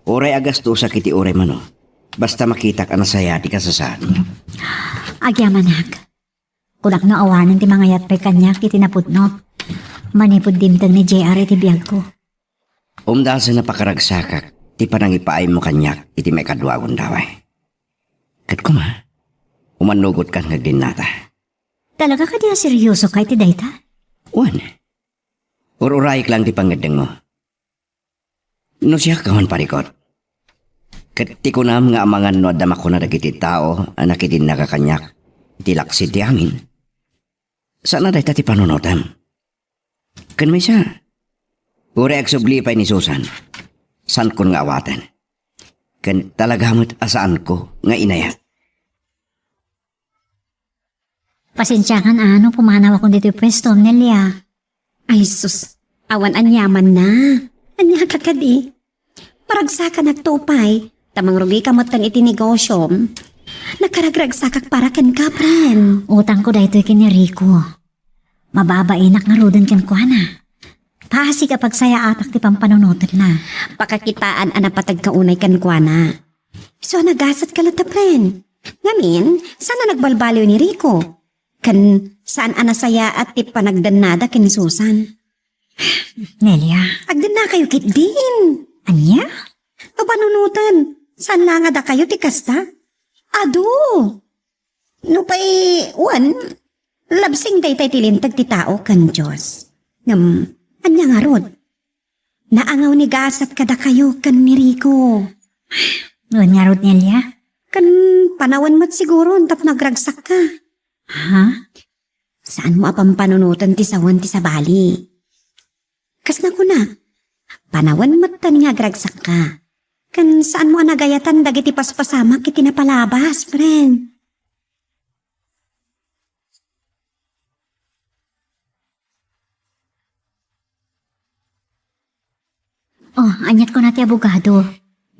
Uray agastosak iti uray mano. Basta makitak a nasayaat ti kasasaadmo. Agyamanak. Kunak no awanen ti mangayat pay kaniak iti napudno. Manipud dimteng ni J R iti biagko. Umdasen a pakaragsakak ti panangipaaymo kaniak iti maikadua a gundaway. Ket koma, umannugotkan nga agdinnata. Talaga kadi a seriosoka iti dayta? Wen. Ur-urayek laeng ti pangngeddengmo. No siak, awan parikut. Ket ti kunam nga amangan no adda makuna dagiti tao a nakidinnaga kaniak iti laksid ti amin. Saan a dayta ti panunotem. Ken maysa, uray agsubli pay ni Susan, saankon nga awaten. Ken talaga met a saanko nga inayat. Pasensiakan a no pumanawakon ditoy puesto, Nelia. Ay sus, awan aniamanna. Ania ka kadi? Paragsakanakto pay, ta mangrugika metten iti negosiom. Nakaragragsakak para kenka, pren. Utangko daytoy ken ni Rico. Mababainak ngaruden kenkuana. Pasig a pagsayaatak ti pampanunotenna. Pakakitaan a napateg ka unay kenkuana. Isu a nagasatka latta, pren. Ngamin, saan a nagbalbaliw ni Rico? Ken saan a nasayaat ti panagdennada ken ni Susan? Nelia. Agdennakayo ketdin. Ania? Papanunoten, saan la nga dakayo ti kasta? Adu! Nupay, wen, labsing daytay ti linteg ti tao ken Dios. Ngem, ania ngarud? Naangaw ni gasat kadakayo ken ni Rico. Wen ngarud, Nelia? Ken panawen met siguro tapno agragsakka. Ha? Saanmo a pampanunoten ti sawen ti sabali. Kas nakunak, panawen metten nga agragsakka. Ken saanmo a nagayatan dagiti paspasamak iti napalabas, friend. Oh, aniat kuna ti abogado?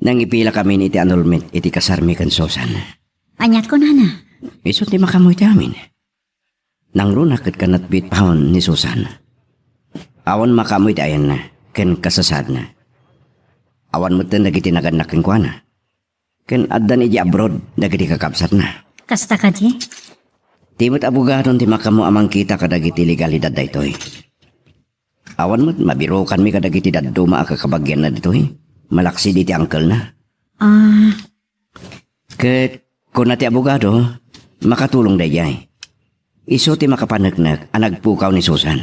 Nangipilakamin iti annulment iti kasarmi ken Susan. Aniat kunana? Isu ti makaammo iti amin. Nangruna ket kanatbit paon ni Susan. Awan makaammo iti ayanna ken kasasaadna. Awan metten dagiti nagannak kenkuana. Ken addan idiay abroad dagiti kakabsatna. Kasta kadi? Ti met abogadon ti makaammo a mangkita kadagiti legalidad daytoy. Awan met mabirukanmi kadagiti dadduma a kakabagianna ditoy, malaksid iti angkelna. Ah. Ket kuna ti abogado, makatulong daydiay. Isu ti makapaneknek a nagpukaw ni Susan.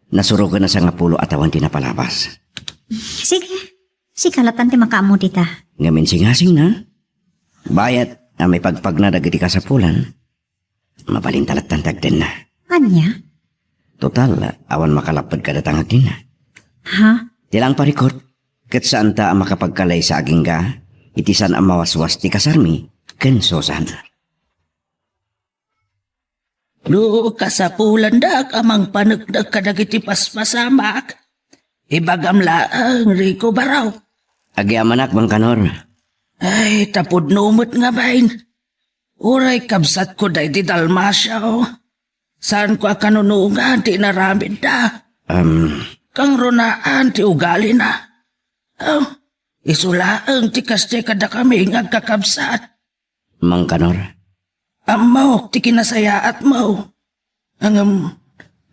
Nasuroken a sangapulo a tawen ti napalabas. Sige, sika lattan ti makaammo dita. Ngem insingasingna, bayat a maipagpagna dagiti kasapulan, mabalinta lattan ti agdenna. Ania? Total, awan makalapped kadata nga agdenna. Ha? Ti laeng parikut, ket saanta a makapagkalaysa agingga iti saan a mawaswas ti kasarmi ken Susan. No kasapulandak a mangpaneknek kadagiti paspasamak, ibagam laeng, Rico Barok. Agyamanak, Mangkanor. Ay, ta pudno met ngamin. Uray kabsatko daydi Dalmacio. Saanko a kanunongan ti inaramidda. Am. Kangrunaan ti ugalina. Oh, isu laeng ti kasta kadakami nga agkakabsat. Mangkanor. Ammok ti kinasayaatmo. Ngem,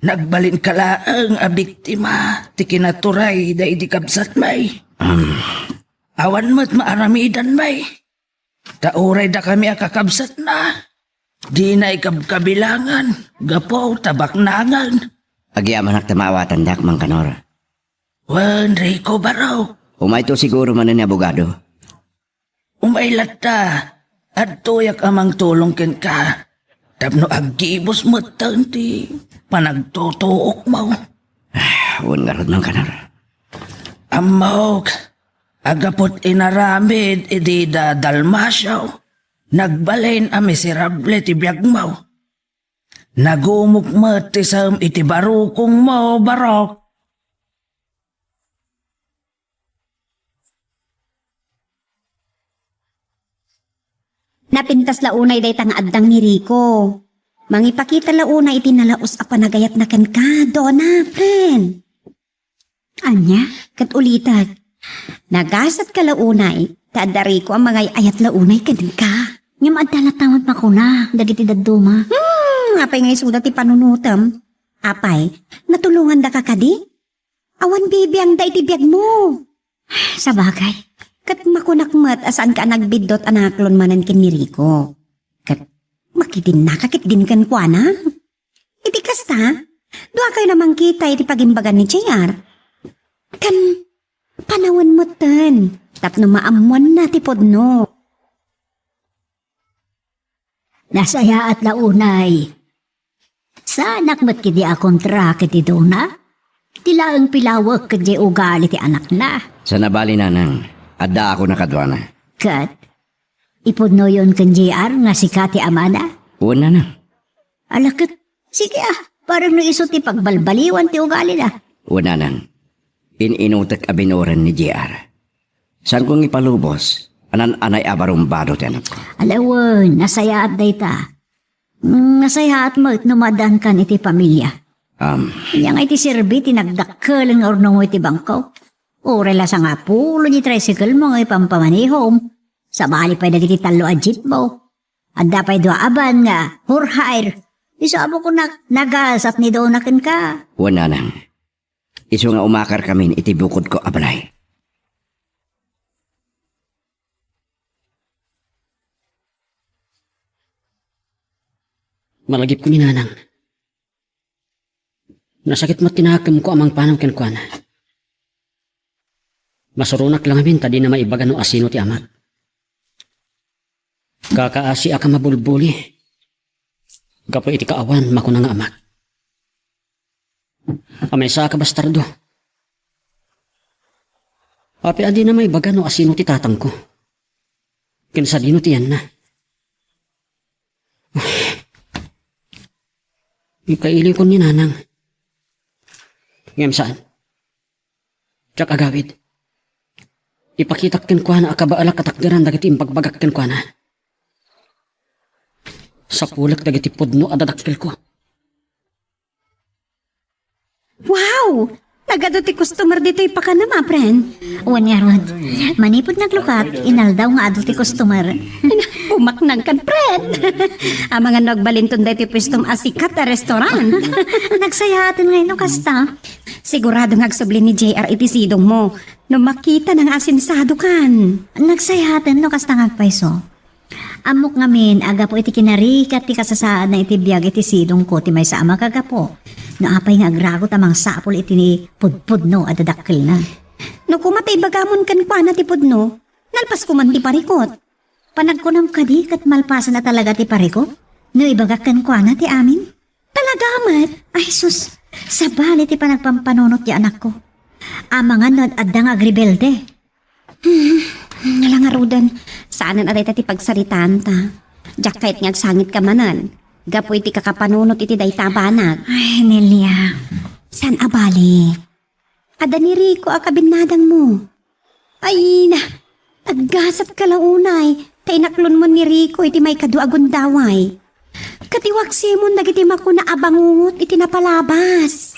nagbalinka laeng a biktima ti kinaturay daydi kabsatmi. Am. Awan met maaramidanmi. Ta uray dakami a kakabsatna, dina ikabkabilangan gapu ta baknangen. Agyamanak ta maawatandak, Mangkanor. Wen, Rico Barok. Umayto siguro manen ni abogado. Umay latta, adtoyak a mangtulong kenka tapno aggibus metten ti panagtutuokmo. Ah, wen ngarud, Mangkanor. Ammok, agaput inaramid idi da Dalmacio, nagbalin a miserable ti biagmo. Nagumok met ti saan iti barukongmo, Barok. Napintas la unay dayta nga addang ni Rico. Mangipakita la unay iti nalaus a panagayatna kenka, Dona, friend. Ania? Ket ulitek, nagasatka la unay, ta adda Rico a mangay-ayat la unay kenka. Ngem adda latta met makuna dagiti dadduma. Hmm, apay nga isuda ti panunotem? Apay, natulongandaka kadi? Awan bibiangda iti biagmo. Sabagay, ket makunak met a saanka a nagbiddut a nangaklon manen ken ni Rico. Ket makidinnaka ketdin kenkuana. Iti kasta, duakayo a mangkita iti pagimbagan ni J R. Ken panawen metten tapno maammoanna ti pudno. Nasayaat la unay. Saanak met ketdi a kontra ken ni Dona. Ti laeng pilawek ket diay ugali ti anakna. Saan a bali, Nanang. Addaak a kaduana. Ket ipudnoyon ken J R nga sika ti amana? Wen, Nanang. Ala ket, sige a, bareng no isu ti pagbalbaliwan ti ugalina. Wen, Nanang. In-inutek a binuren ni J R. Saanko nga ipalubos a naan-anay a barumbado ti anakko. Ala wen, nasayaat dayta. Mm, nasayaat met no maaddaankan iti pamilia. Am. Ania nga iti serbi ti nagdakkel nga urnongmo iti bangko? Uray la sangapulo ti tricycle mo nga ipampamanehom. Sabali pay dagiti tallo a jeep mo. Adda pay dua a van nga for hire. Isu a bukonak, nagasat ni Dona kenka. Wen, Nanang. Isu nga umakarkamin iti bukodko a balay. Malagipko ni Nanang. Nasakit met ti nakemko a mangpanam kenkuana. Masuronak la ngamin ta dina maibaga no asino ti amak. Kakaasiak a mabulbuli. Gapu iti kaawan, makuna nga amak. A maysa a kabastardo. Apay a dina maibaga no asino ti tatangko. Ken sadino ti yanna. Ikailiwkon ni Nanang. Ngem saan. Diak agawid. Ipakitak kenkuana a kabaelak a takderan dagiti imbagbagak kenkuana. Sapulek dagiti pudno a dadakkelko. Wow! Nagadu ti customer ditoy pakanam, a, friend. Wen ngarud, manipud naglukat, inaldaw nga adu ti customer. Bumaknang kan, friend. Amangan no agbalinton daytoy puestom a sikat a restaurant. Nagsayaaten ngay no kasta. Sigurado nga agsubli ni J R iti sidongmo no makitana nga asensadokan. Nagsayaaten no kasta nga agpayso. Ammok ngamin a gapu iti kinarigat ti kasasaadna iti biag iti sidongko ti maysa a makagapu. No apay nga agragot a mangsapul iti pudpudno a dadakkelna. No koma ta ibagamon kenkuana ti pudno, nalpas koman ti parikot. Panagkunam kadi ket malpasen a talaga ti parikot? No ibagak kenkuana ti amin? Talaga met? Ay, sus, sabali ti panagpampanunot ti anakko. Amangan no ad-adda nga agrebelde. Hmm, nala ngaruden, saanen a dayta ti pagsaritaanta. Diak kayat nga agsangitka manen, gapu iti kakapanunot iti dayta a banag. Ay, Nelia. Saan a bale? Adda ni Rico a kabinnadangmo. Ay na, aggasatka la unay, ta inaklonmon ni Rico iti maikadu a gundaway. Ket iwaksimon dagiti makuna a bangungot iti napalabas.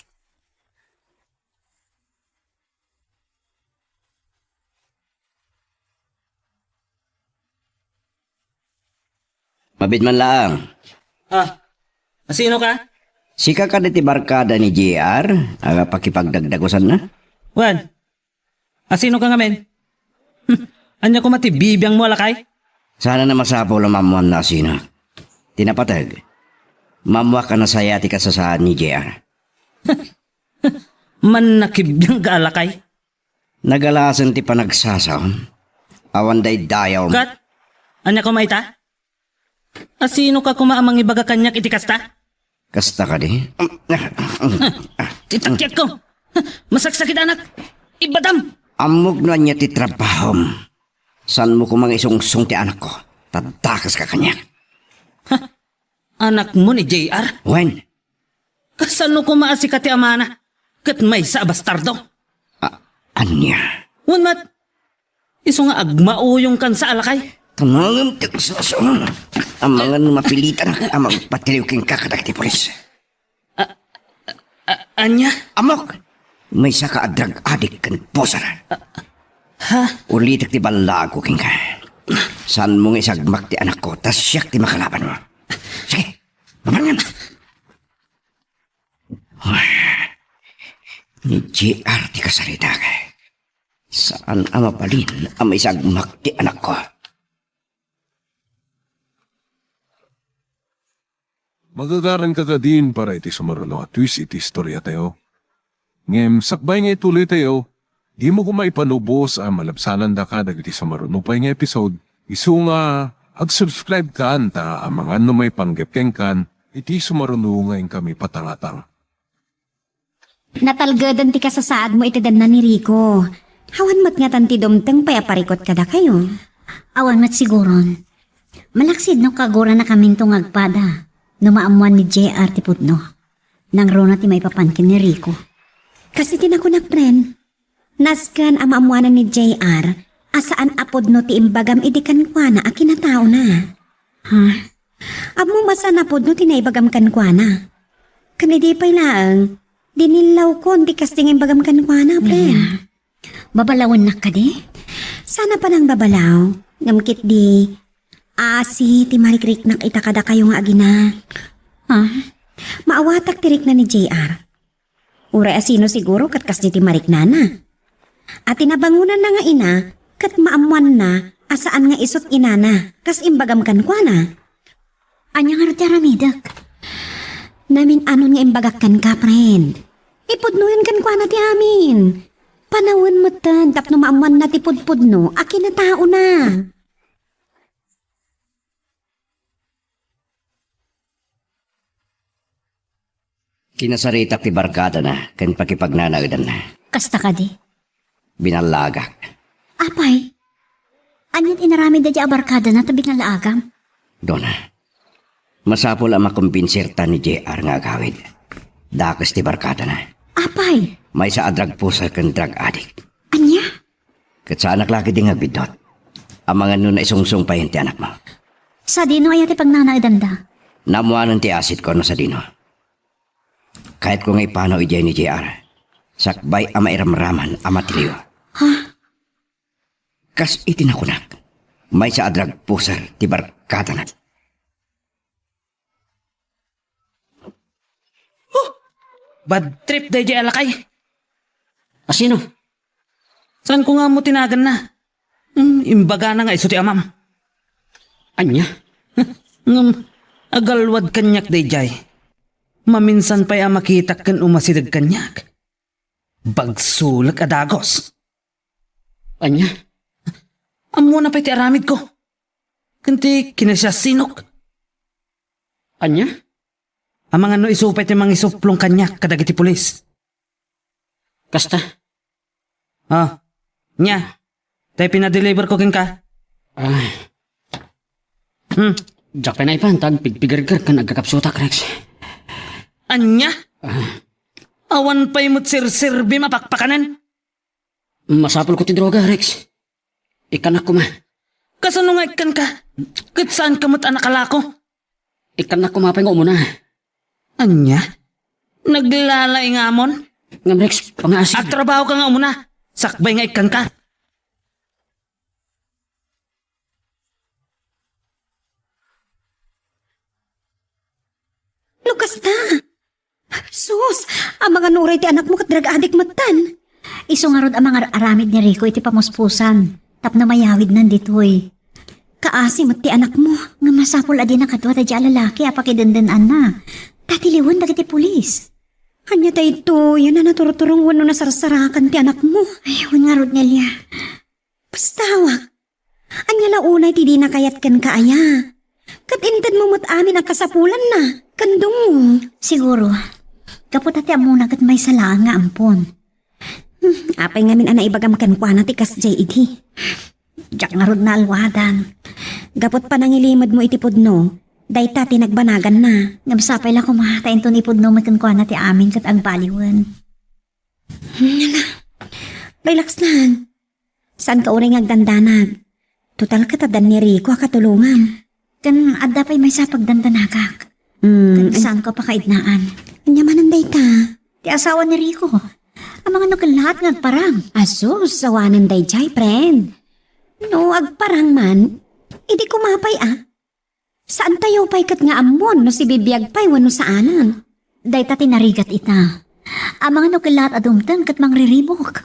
Mabiit man laeng. Ah, asino ka? Sika kadi ti barkada ni J R a pakipagdagdagusanna? Wen, asino ka ngamin? Ania koma ti bibiangmo a lakay? Saan a masapul a maammoanna asino. Ti napateg, maammoak a nasaya ti kasasaad ni J R. Mannakibiang ka a lakay? Nagalasen ti panagsasaom. Awan daydayawm. Ket, ania koma ita? Asino ka koma a mangibaga kaniak iti kasta? Kasta kadi? Ti takiakko! Masaksakit, anak! Ibbatam! Ammok no ania ti trabahom. Saanmo koma nga isungsong ti anakko, ta dakeska kaniak. Ha? Anakmo ni J R? Wen. Kasano koma a sika ti amana, ket maysa a bastardo? A-, ania? Wen met, isu nga agmauyongkan sa a lakay. Tamangem ti agsusuon. Amangan no mapilitan a magpatiliw kenka kadagiti pulis. A-, a-, ania? Ammok! Maysa ka a drug addict ken poser. Ha? Ulitek ti ballaago kenka. Saanmo nga isagmak ti anakko, ta siak ti makalabanmo. Sige, mapangan! Ni J R ti kasaritak. Saan a mabalin a maisagmak ti anakko. Magagaranka kadin para iti sumaruno a twist iti istoriatayo. Ngem sakbay nga ituloytayo, dimo koma ipanubos a malabsanandaka dagiti sumaruno pay nga episode, isu nga ag-subscribe kan ta amangan no maipanggep kenkan iti sumaruno nga inkami patangatang. Natalgeden ti kasasaadmo iti denna ni Rico. Awan met ngatan ti dumteng pay a parikut kadakayo. Awan met siguron. Malaksid no kaguranakaminto nga agpada no maammoan ni J R ti pudno. Nangruna ti maipapan ken ni Rico. Kas iti nakunak, friend. Nasken a maammoanan ni J R a saan a pudno ti imbagam idi kenkuana a kinataona. Ha? Ammom a saan a pudno ti naibagam kenkuana. Ken idi pay laeng, dinillawkon ti kasdi nga imbagam kenkuana, friend. Ania? Babalawennak kadi? Saan a panangbabalaw, ngem ketdi, asi ti marikriknak ita kadakayo nga agina. Ha? Maawatak ti rikna ni J R. Uray asino siguro ket kasdi ti mariknana. A ti nabangonanna nga ina, ket maammoanna a saan nga isut' inana, kas imbagam kenkuana. Ania ngarud ti aramidek? Namin-anon nga imbagak kenka, friend. Ipudnoyon kenkuana ti amin. Panawen metten tapno maammoanna ti pudpudno a kinataona. Kinasaritak ti barkadana ken pakipagnanaedanna. Kasta kadi? Binallaagak. Apay? Aniat inaramidda a barkadana ta binallaagam? Dona, masapul a makombinsirta ni J R nga agawid. Dakes ti barkadana. Apay? Maysa a drug pusher ken drug addict. Ania? Ket saanak la ketdi nga agbiddut. Amangan no naisungsong payen ti anakmo. Sadino aya ti pagnanaedanda? Naammoanen ti asitko no sadino. Kayatko nga ipanaw idiay ni J R. Sakbay a mairamraman a matiliw. Ha? Kas iti nakunak, maysa a drug pusher ti barkadana. Huh! Bad trip daydiay a lakay. Asino? Saanko nga ammo ti naganna. Hmm, imbagana nga isu ti amam. Ania? Ngem, agalwad kaniak daydiay. Maminsan pay a makitak ken umasideg kaniak. Bagsolek a dagus. Ania? Ammona pay ti aramidko. Ken ti kinasiasinok. Ania? Amangan no isu pay ti mangisuplong kaniak kadagiti pulis. Kasta? Ah, nia. Tay pinadeliver ko kenka. Ah. Hmm. Diak pay naipan ta agpigpigerger ken agkakapsutak, Rex. Ania? Ah. Awan pay met serserbim a pakpakanen? Masapulko ti droga, Rex. Ikkanak koma. Kasano nga ikkanka? Ket saanka met a nakalako? Ikkannak koma pay nga umuna. Ania? Naglalaingamon? Ngem, Rex, pangaasi. Agtrabahoka nga umuna. Sakbay nga ikkanka. No kasta, sus, amangan no uray ti anakmo ket drug addict metten. Isu ngarud a mangar-aramid ni Rico iti pamuspusan tapno mayawidnan ditoy. Kaasi met ti anakmo, nga masapul a dina kadua daydiay a lalaki a pakidendenaanna. Ta tiliwen dagiti pulis. Ania daytoy a naturturong wenno nasarsarakan ti anakmo? Ay, wen ngarud, Nelia. Bastawak. Ania la unay ti dina kayat kenka aya? Ket intedmo met amin a kasapulanna, ken dungngo. Siguro, gapu ta ti ammona ket maysa laeng nga ampon. Hmm, apay ngamin a naibagam kenkuana ti kasdiay idi? Diak ngarud naalwadan. Gapu ta panangilimedmo iti pudno, dayta ti nagbanaganna. Ngem sapay la koma ta inton ipudno met kenkuana ti amin ket agbaliwen. Hmm, hala. Relax lang. Saanka uray nga agdandanag. Total ket adda ni Rico a katulongam. Ken adda pay maysa a pagdandanagak. Hmm, ket an- saanko a pakaidnaan. Ania manen dayta? Ti asawa ni Rico. Amangan no kellaat nga agparang. Asus, awanen daydiay, friend. No agparang man, idi koma pay a. Saantayo pay ket nga ammon no sibibiag pay wenno saanen. Dayta ti narigat ita. Amangan no kellaat a dumteng ket mangriribuk.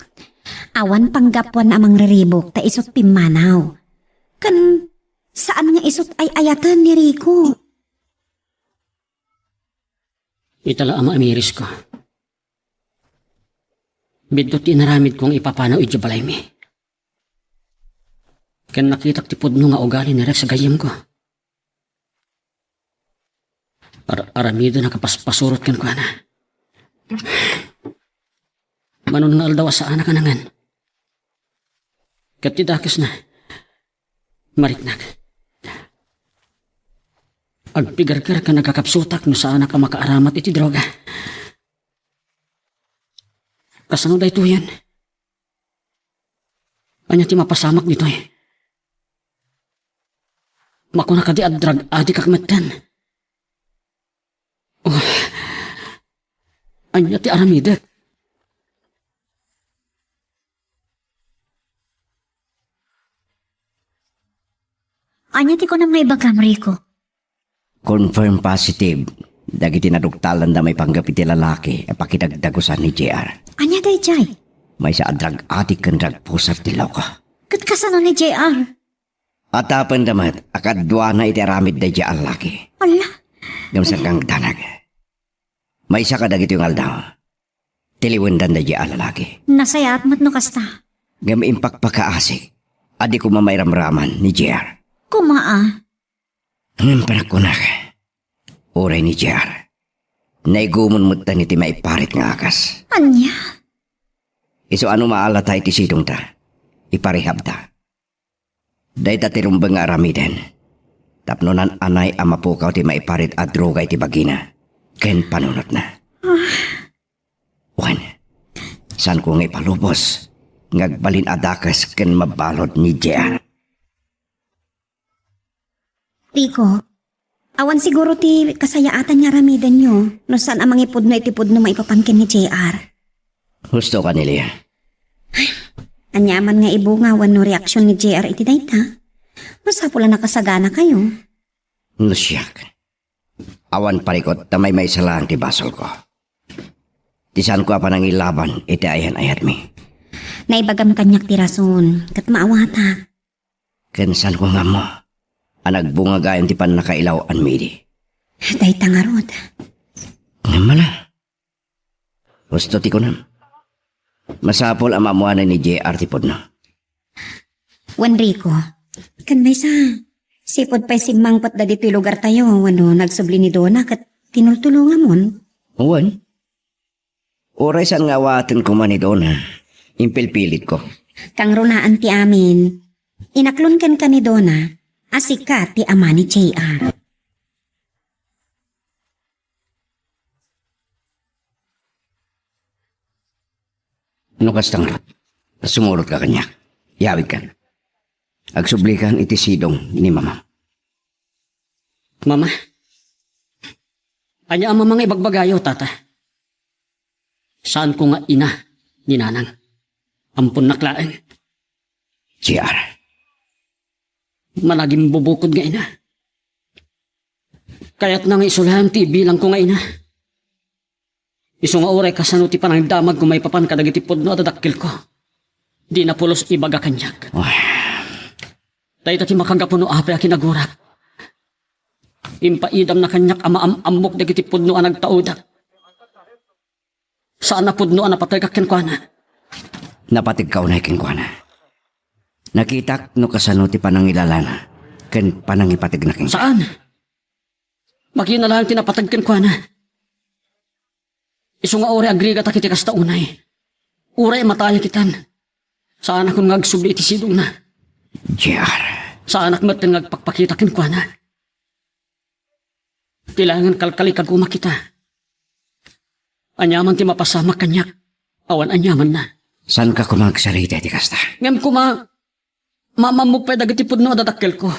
Awan panggapuanna a mangriribuk ta isut' pimmanaw. Ken saan nga isut' ay-ayaten ni Rico. Ita la a maamirisko. Biddut ti inaramidko nga ipapanaw idiay balaymi. Ken nakitak ti pudno nga ugali ni Rex a gayyemko. Ar-, aramiden a kapaspasurot kenkuana. Mano nga aldaw a saanak a nangan. Ket ti dakesna, mariknak. Agpigerger ken agkakapsutak no saanak a makaaramat iti droga. Kasano daytoyen? Ania ti mapasamak ditoy? Makuna kadi a drug addictak metten? Oh, ania ti aramidek? Ania ti kunam nga ibagam, Rico? Confirm positive dagiti naduktalanda maipanggep iti lalaki a pakidagdagusan ni J R. Ania daydiay? Maysa a drug addict ken drug pusher ti loko. Ket kasano ni J R? Atapenda met a kaduana iti aramid daydiay a lalaki. Ala. Ngem saan nga agdanag? Maysa kadagitoy nga aldaw, tiliwendan daydiay a lalaki. Nasayaat met no kasta. Ngem impakpakaasik a di koma mairamraman ni J R. Koma a. Ngem panagkunak, uray ni J R, naigumon metten iti maiparit nga agas. Ania? Isu a no maalata iti sidongta, iparehabta. Dayta ti rumbeng nga aramiden tapno naan-anay a mapukaw ti maiparit a droga iti bagina ken panunotna. Ah. Wen, saanko nga ipalubos nga agbalin a dakes ken mabalud ni J R. Rico, awan siguro ti kasayaatan nga aramidenyo no saan a mangipudno iti pudno maipapan ken ni J R. Husto ka, Nelia. Aniaman nga ibunga wenno reaksion ni J R iti dayta? Masapul a nakasaganakayo. No siak, awan parikut ta maymaysa laeng ti basolko. Ti saanko a panangilaban iti ayan-ayatmi. Naibagam kaniak ti rason, ket maawatak. Ken saanko nga ammo a nagbunga gayam ti pannakailaw-anmi idi. Dayta ngarud. Ngem ala. Husto ti kunam. Masapul a maammoanan ni J R ti pudno. Wen Rico, ken maysa, sipud pay simmangpet dagitoy lugartayo wenno nagsubli ni Dona ket tinultulongamon. Wen, uray saan nga awaten koma ni Dona, impilpilitko. Kangrunaan ti amin, inaklon kenka ni Dona a sika ti ama ni J R. No kasta ngarud, sumurotka kaniak. Yawidkan. Agsublikan iti sidong ni Mama. Mama, ania a Mama nga ibagbagayo, Tata? Saanko nga ina ni Nanang. Amponnak laeng. J R. Managimbubukod nga ina. Kayatna nga isu laeng ti ibilangko nga ina. Isu nga uray kasano ti panangdamagko maipapan kadagiti pudno a dadakkelko, dina pulos ibaga kaniak. Ay. Dayta ti makagapu no apay a kinagurak. Impaidamna kaniak a maam-ammok dagiti pudno a nagtaudek. Saan a pudno a napategak kenkuana. Napategka unay kenkuana. Nakitak no kasano ti panangilalana ken panangipategna kenka. Saan? Makina laeng ti napateg kenkuana. Isu nga uray agrigatak iti kasta unay. Uray matayak itan. Saanakon nga agsubli iti sidongna. J R. Saanak metten nga agpakpakita kenkuana. Ti laengen kalkalikagumak ita. Aniaman ti mapasamak kaniak, awan aniamanna. Saanka koma agsarita iti kasta? Ngem koma, maamammok pay dagiti pudno a dadakkelko.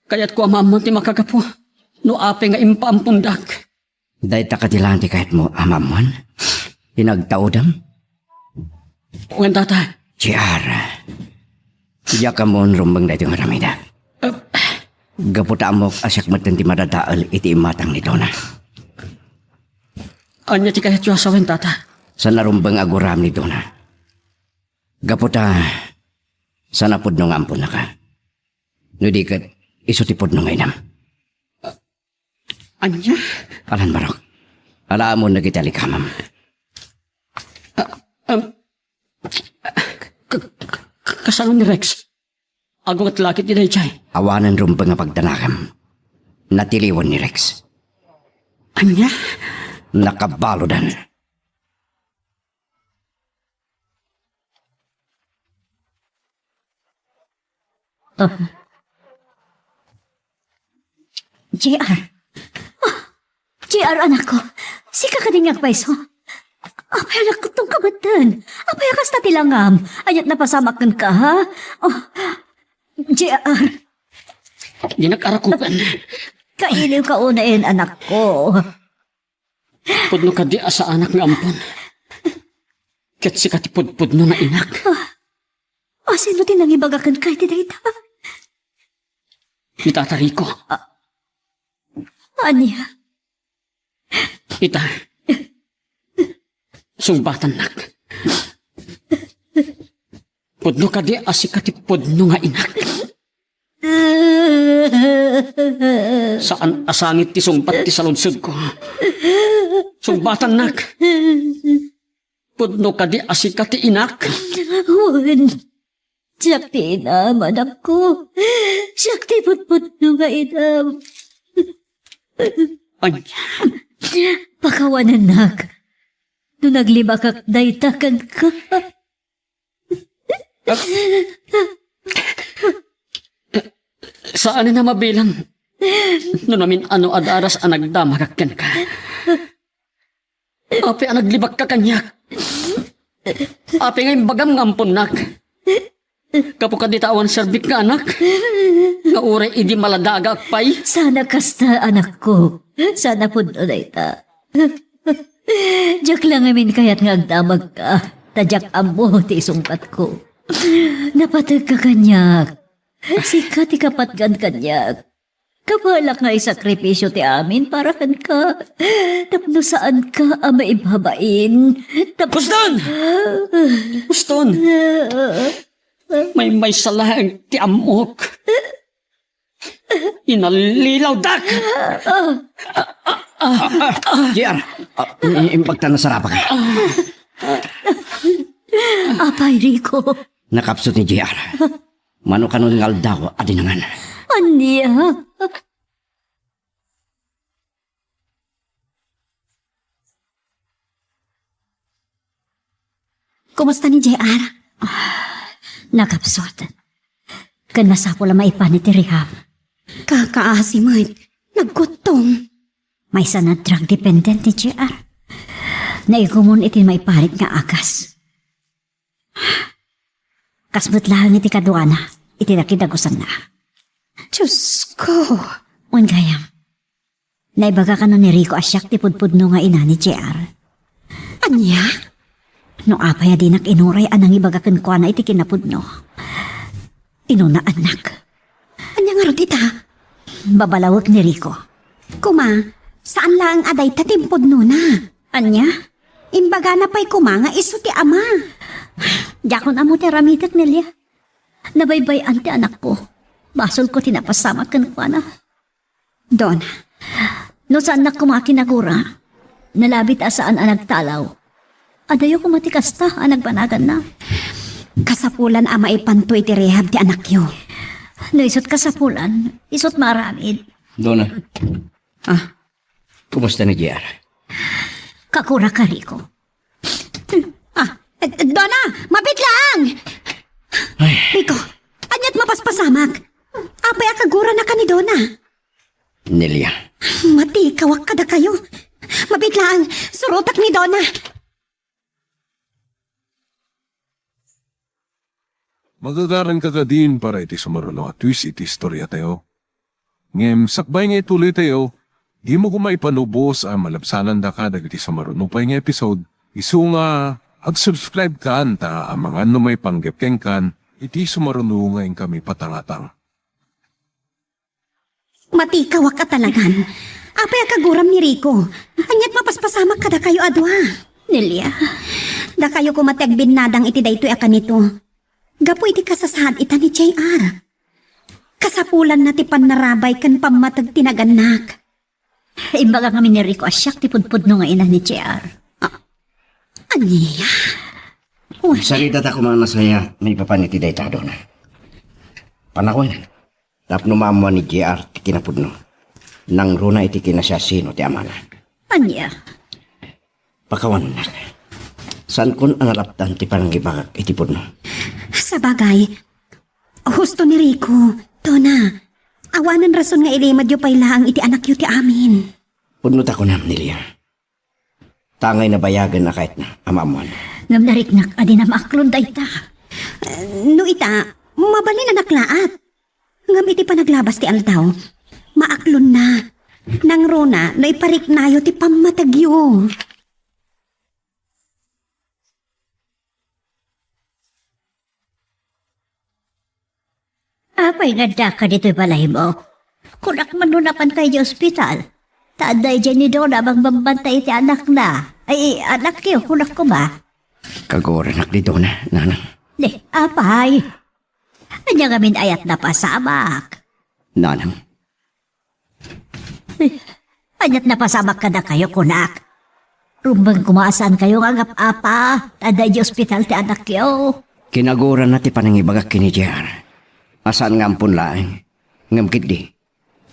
Kayatko a maammo ti makagapu no apay nga impaampondak. Dayta kadi laeng ti kayatmo a maammuan? Ti nagtaudem? Wen, Tata. J R, diak ammon rumbeng daytoy nga aramidek. Ah. Gapu ta ammok a siak metten ti madadael iti imatang ni Dona. Ania ti kayatyo a sawen, Tata? Saan a rumbeng a guram ni Dona. Gapu ta saan a pudno nga amponnaka. No di ket, isu ti pudno nga inam. Ania? Alan, Barok. Alaamon dagiti alikamem. Ah, um, k-, k-, k-, kasano ni Rex? Agunget la ket ti daydiay. Awanen rumbeng a pagdanakem. Natiliwan ni Rex. Ania? Nakabaludan. Ah. J R. Ah, J R, anakko. Sika kadi nga agpayso? Apay a nakkuttongka metten? Apay a kasta ti langam? Ania't napasamak kenka, ha? Oh, J R. Dinak arakupen. Kailiwka unayen, anakko. Pudno kadi a saanak nga ampon. Ket sika ti pudpudno nga inak. Ah, asino ti nangibaga kenka iti dayta? Ni Tata Rico. Ah, ania? Ita. Sungbatannak. Pudno kadi a sika ti pudno nga inak. Saan a sangit ti sungbat ti saludsodko. Sungbatannak. Pudno kadi a sika ti inak. Wen, siak ti inam, anakko. Siak ti pudpudno nga inam. Ay. Pakawanennak no naglibakak dayta kenka. Saanen a mabilang no namin-ano a daras a nagdamagak kenka. Apay a naglibakka kaniak? Apay nga imbagam nga amponnak? Gapu kadita awan serbik nga anak, nga uray idi maladagaak pay. Sana kasta, anakko. Sana pudno dayta. Diak la ngamin kayat nga agdamagka, ta diak ammo ti isungbatko. Napategka kaniak. Sika ti kapatgan kaniak. Kabalak nga isakripisyo ti amin para kenka. Tapno saanka a maibabain. Tap- Puston! Puston! Maymaysa laeng ti ammok. Inalilawdak! J R, ah, i-, imbagtan na sarapaka. Apay, Rico. Nakapsut ni J R. Mano kano nga aldaw a dinangan. Ania? Kumusta ni J R? Ah, nakapsut. Ken masapul a maipan iti rehab. Kakaasi met. Naggutom. Maysa a drug dependent ni J R. Naigumon iti maiparit nga agas. Kas met laeng iti kaduana, iti nakidagusanna. Diyos ko! Wen gayam, naibaga kano ni Rico a siak ti pudpudno nga ina ni J R. Ania? No apay a dinak inuray a nangibaga kenkuana iti kinapudno, inunaannak. Ania ngarud ita? Babalawek ni Rico. Kuma, saan laeng a dayta ti impudnona. Ania? Imbagana pay kuma nga isu ti ama. Diakon ammo ti aramidek, Nelia. Nabaybay-an ti anakko. Basolko ti napasamak kenkuana. Dona, no saannak koma a kinagura, nalabit a saan a nagtalaw. Adayo koma ti kasta a nagbanaganna. Kasapulan a maipanto iti rehab ti anakyo. No isut kasapulan, isut maaramid. Dona. Ah, kumusta ni J R? Kaguraka, Rico. Ah, eh, Dona, mabit laeng! Ay. Rico, aniat mapaspasamak? Apay a kaguranaka ni Dona? Nelia. Matikawak kadakayo. Mabit laeng, surotak ni Dona. Magagaranka kadin para iti sumaruno a twist iti istoriatayo. Ngem sakbay nga ituloytayo, dimo koma ipanubos a malabsanandaka dagiti sumaruno pay nga episode, isu nga ag-subscribe kan ta amangan no maipanggep kenkan iti sumaruno nga inkami patangatang. Matikawak a talagan. Apay a kaguram ni Rico? Aniat mapaspasamak kadakayo a dua? Nelia. Dakayo koma ti agbinnadang iti daytoy a kanito. Gapu iti kasasaad ita ni J R. Kasapulanna ti pannarabay ken pammateg ti nagannak. Imbaga ngamin ni Rico a siak ti pudpudno nga ina ni J R. Ah, ania? Uy. Saridata koma a nasayaat maipapan iti dayta, Dona. Panawen, tapno maammoan ni J R ti kinapudno. Nangruna iti kinasiasino ti amana. Ania? Pakawannak. Saankon a nalapdan ti panangibagak iti pudno. Sabagay, husto ni Rico, Dona, awanen rason nga ilimedyo pay laeng iti anakyo ti amin. Pudno ta kunam, Nelia. Tangay nabayagen a kayatna a maammoan. Ngem nariknak a dina maaklon dayta. No ita, mabalin a naklaat. Ngem iti panaglabas ti aldaw, maaklonna. Nangruna no ipariknayo ti pammategyo. Apay nga addaka ditoy balaymo? Kunak man no napanka idiay ospital. Ta adda idiay ni Dona a mangbambantay iti anakna. Ay, anakyo, kunak koma. Kaguranak ni Dona, nanang. Di, apay. Ania ngamin ayat napasamak? Nanang. Aniat napasamak kadakayo, kunak? Rumbeng koma a saankayo nga agap-apa, ta adda idiay ospital ti anakyo. Kinaguranna ti panangibagak ken ni J R. A saan nga ampon laeng, ngem ketdi,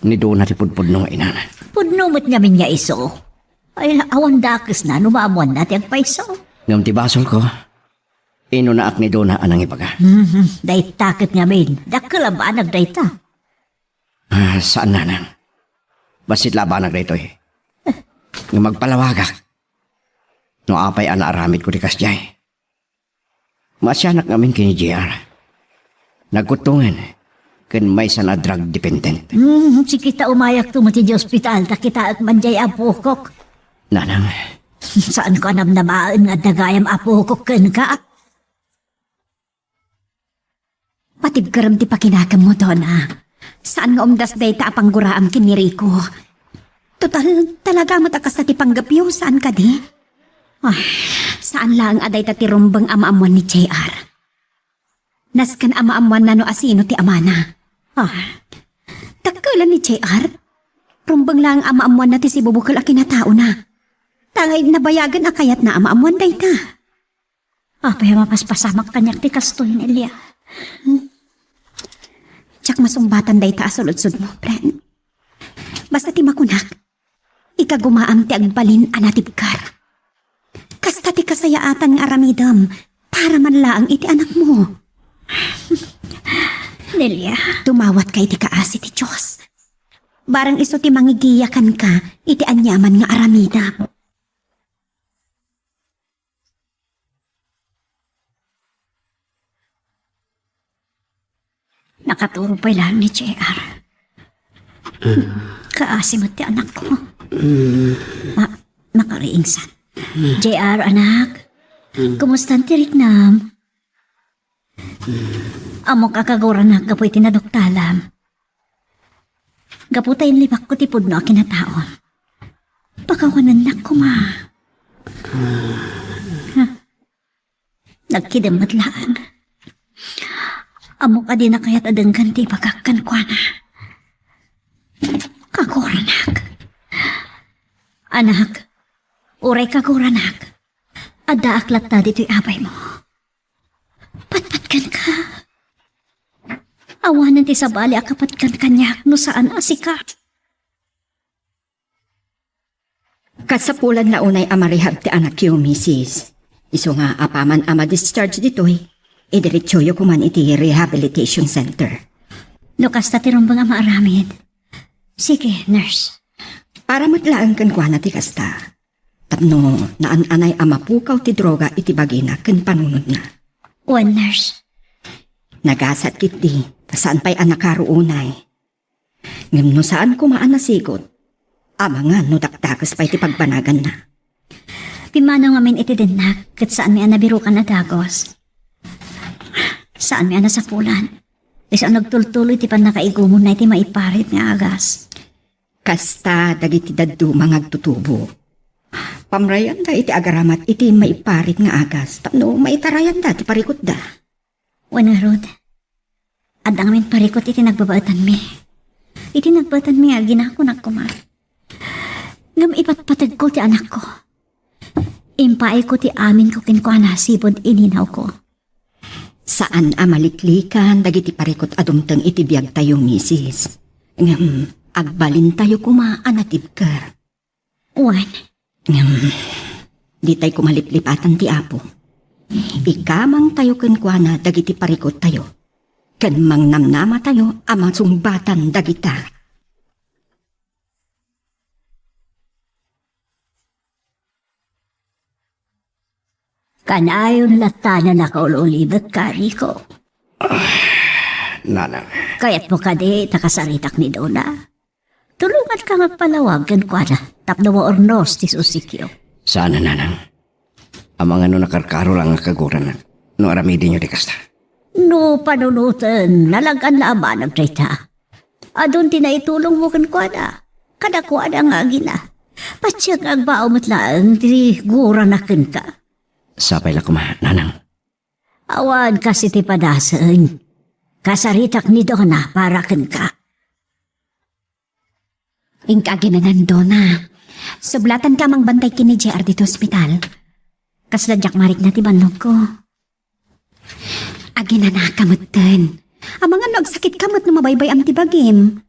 ni Dona ti pudpudno nga inana. Pudno met ngamin nga isu. Ay, awan dakesna no maammoanna ti agpayso. Ngem ti basolko, inunaak ni Dona a nangibaga. Mhm, dayta ket ngamin, dakkel a banag dayta. Ah, saan, nanang. Bassit la a banag daytoy. Nga magpalawagak. No apay a naaramidko ti kasdiay. Maasianak ngamin ken ni J R. Nagkuttongen ken maysa a drug dependent. Hmm, sige ta umayakto met idiay ospital, ta kitaek man diay apokok. Nanang. Saanko a namnamaen nga adda gayam apokok kenka. Patibkerem ti pakinakemmo, Dona. Saan nga umdas dayta a pangguraam ken ni Rico. Total, talaga met a kasta ti panggepyo, saan kadi? Ah, saan laeng a dayta ti rumbeng a maammoan ni J R. Nasken a maammoanna no asino ti amana. Ah, dakkel ni J R. Rumbeng laeng a maammoanna ti sibubukel a kinataona. Ta nabayagen a kayatna a maammoan dayta. Apay a mapaspasamak kaniak ti kastoy, Nelia? Hmm. Diak masungbatan dayta a suludsodmo, Bren. Basta ti makunak, ikagumaam ti agbalin a natibker. Kasta ti kasayaatan nga aramidem para man laeng iti anakmo. Nelia. Dumawatka iti kaasi ti Dios. Barang isu ti mangigiya kenka iti aniaman nga aramidem. Nakaturo pay laeng ni J R. Kaasi met ti anakko. Ma-, makariingsan. J R, anak, kumusta ti riknam? Ammok a kaguranak gapu iti naduktalam. Gapu ta inlibakko ti pudno a kinataom. Pakawanennak koma. Ha? Nagkidem met laeng. Ammok a dina kayat a denggen ti ibagak kenkuana. Kaguranak. Anak, uray kaguranak, addaak latta ditoy abaymo. Patpatgenka. Awanen ti sabali a kapatgan kaniak no saan a sika. Kasapulanna unay a ma-rehab ti anakyo, misis. Isu nga apaman a ma-discharge ditoy, idiretsoyo koman iti rehabilitation center. No kasta ti rumbeng a maaramid. Sige, nurse. Para met laeng kenkuana ti kasta. Tapno naan-anay a mapukaw ti droga iti bagina ken panunotna. Wen, nurse. Nagasat ketdi, ta saan pay a nakaro unay. Ngem no saan koma a nasigot, amangan no dakdakes pay ti pagbanaganna. Pimmanaw ngamin iti dennak, ket saanmi a nabirukan a dagus. Saanmi a nasapulan. Isu a nagtultuloy ti pannakaigumonna iti maiparit nga agas. Kasta dagiti dadduma nga agtutubo. Pamrayanda iti agaramat iti maiparit nga agas tapno maitarayanda ti parikutda. Wen ngarud, adda ngamin parikut iti nagbabaetanmi. Iti nagbaetanmi nga aginakunak koma. Ngem ipatpategko ti anakko. Impaayko ti aminko kenkuana sipud ininawko. Saan a maliklikan dagiti parikut a dumteng iti biagtayo, misis. Ngem agbalintayo koma a natibker. Wen. Ngem, ditay koma liplipatan ti Apo. Ikamangtayo kenkuana dagiti parikuttayo, ken mangnamnamatayo a masungbatan dagita. Kanayon latta a nakaul-ulibek ka, Rico. Nanang. Kayatmo kadi ta kasaritak ni Dona? Tulonganka nga agpalawag kenkuana tapno maurnos ti susikyo. Saan a, Nanang. Amangan no nakarkaro la nga kaguranak no aramidenyo ti kasta. No panunoten, nalagan la a banag dayta. Adun ti naitulongmo kenkuana. Kadakuada nga agina. Patiek nga agbao met laeng ti gurana kenka. Sapay la koma, Nanang. Awan kas iti padaseng. Kasaritak ni Dona para kenka. Inka aginanan, Dona. Sublatanka a mangbantay ken ni J R ditoy ospital. Kasla diak marikna ti bannogko. Aginanaka metten. Amangan no agsakitka met no mabaybay-am ti bagim.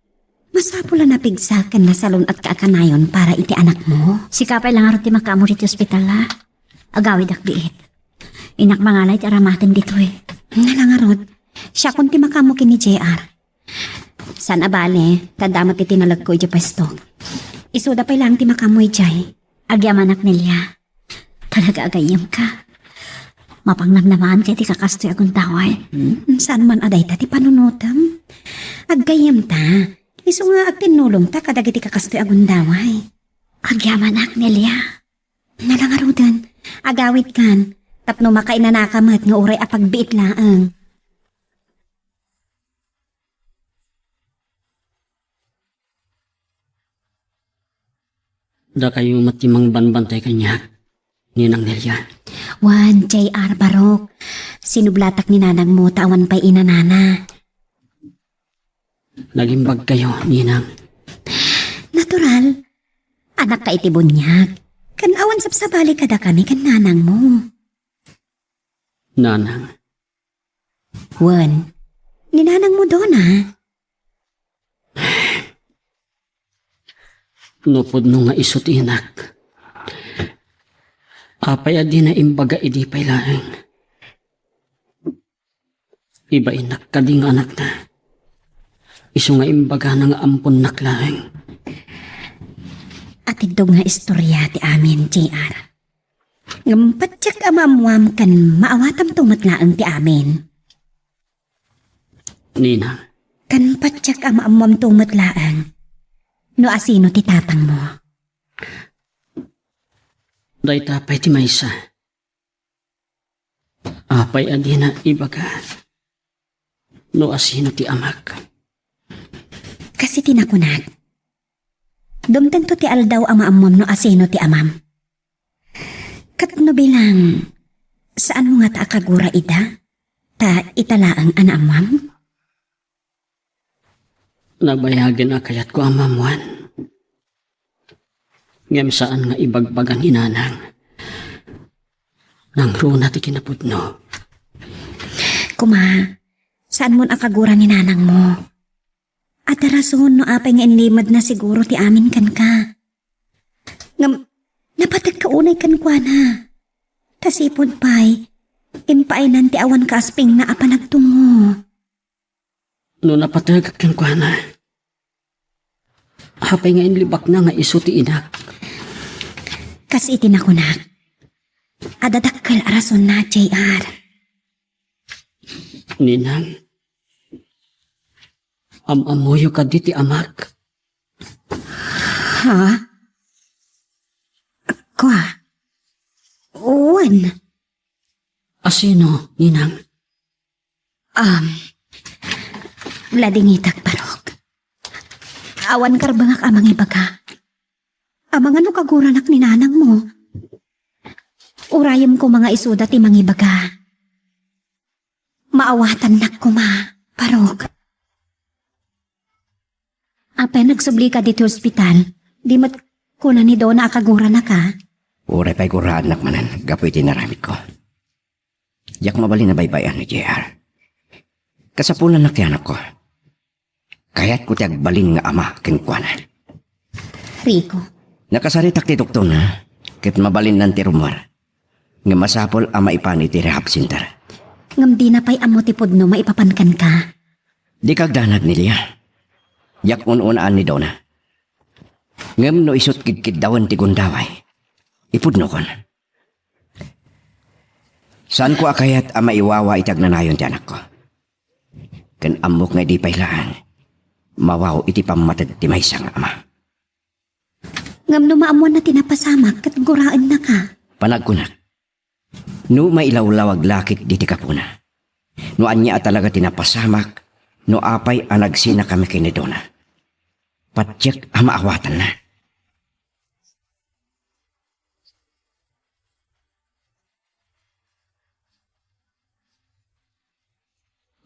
Masapul a napigsa ken nasalun-atka a kanayon para iti anakmo. Sika pay la ngarud ti makaammo ditoy ospital, a? Agawidak biit. Innak mangala iti aramaten ditoy. Nala ngarud, siakon ti makaammo ken ni J R. Saan a bale, ta adda met ti tinalekko idiay pwesto. Isuda pay laeng ti makaammo idiay. Agyamanak, Nelia. Talaga a gayyemka. Mapangnamnamaan kay ti kakastoy a gundaway. Hmm? Saan man a dayta ti panunotem? Aggayyemta. Isu nga agtinnulongta kadagiti kakastoy a gundaway. Agyamanak, Nelia. Nala ngaruden, agawidkan, tapno makainanaka met nga uray a pagbiit laeng. Dakayo met ti mangbanbantay kaniak, Ninang Nelia. Wen, J R Barok, sinublatak ni nanangmo ta awan pay inanana. Nagimbagkayo, Ninang. Natural. Anakka iti buniag. Ken awan sabsabali kadakami ken nanangmo. Nanang. Wen, ni nanangmo Dona. No pudno nga isu ti inak, apay a dina imbaga idi pay laeng? Ibainak kadi nga anakna. Isu nga imbagana nga amponnak laeng. Atidog nga istorya ti amin, J R. Ngem patiek a maammuam ken maawatamto met laeng ti amin. Nina. Ken patiek a maammuamto met laeng no asino ti tatangmo. Dayta pay ti maysa. Apay a dina ibaga no asino ti amak? Kas iti nakunak, dumtengto ti aldaw a maammuam no asino ti amam. Ket no bilang, saanmo ngata a kagura ida? Ta ita laeng a naammuam? Nabayagen a kayatko a maammuan. Ngem saan nga ibagbaga ni nanang. Nangruna ti kinapudno. Kuma, saanmon a kagura ni nanangmo? Adda rason no apay nga inlimedna siguro ti amin kenka. Ngem, napategka unay kenkuana. Ta sipud pay, impaaynan ti awan kaaspingna a panagtungngo. No napategek kenkuana, apay nga inlibakna nga isu ti inak? Kas iti nakunak, adda dakkel a rasonna, J R. Ninang, am-ammoyo kadi ti amak? Ha? Kua? Wen. Asino, Ninang? Um, ladingitak, Barok. Awan karbengak a mangibaga. Amangan no kaguranak ni nanangmo. Urayem koma nga isuda ti mangibaga. Maawatannak koma, Barok. Apay, nagsublika ditoy ospital? Di met kuna ni Dona a kaguranaka? Uray pay guraennak manen gapu iti inaramidko. Diak mabalin a baybay-an ni J R. Kasapulannak ti anakko. Kayatko ti agbalin nga ama kenkuana. Rico. Nakasaritak ti doktorna, ket mabalinnan ti rummuar. Ngem masapul a maipan iti rehab center. Ngem dina pay ammo ti pudno maipapan kenka. Dika agdanag, Nelia. Diak un-unaan ni Dona. Ngem no isut' kidkiddawen ti gundaway, ipudnokon. Saanko a kayat a maiwawa iti agnanayon ti anakko. Ken ammok nga idi pay laeng, mawaw iti pammated ti maysa nga ama. Ngem no maammoanna ti napasamak ket guraennaka. Panagkunak, no mailawlawag la ket diti gapuna. No ania a talaga ti napasamak, no apay a nagsinakami ken ni Dona. Patiek a maawatanna.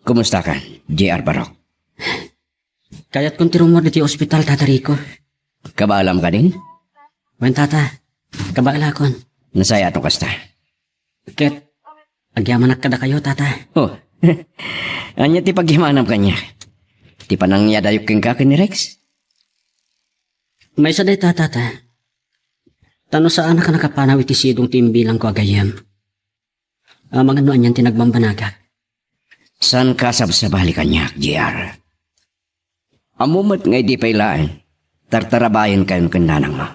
Kumustakan, J R Barok? Kayatkon ti rummuar ditoy ospital, Tata Rico. Kabaalam kadin? Wen, Tata. Kabaelakon. Nasayaat no kasta. Ket, agyamanak kadakayo, Tata. Oh. Ania ti pagyamanam kaniak? Ti panangyadayok kenka ken ni Rex? Maysa dayta, Tata. Ta no saanak a nakapanaw iti sidong ti imbilangko a gayyem, amangan no anian ti nagbambanagak. Saanka a sabsabali kaniak, J R. Ammom met nga idi pay laeng, tartarabayenkayon ken nanangmo.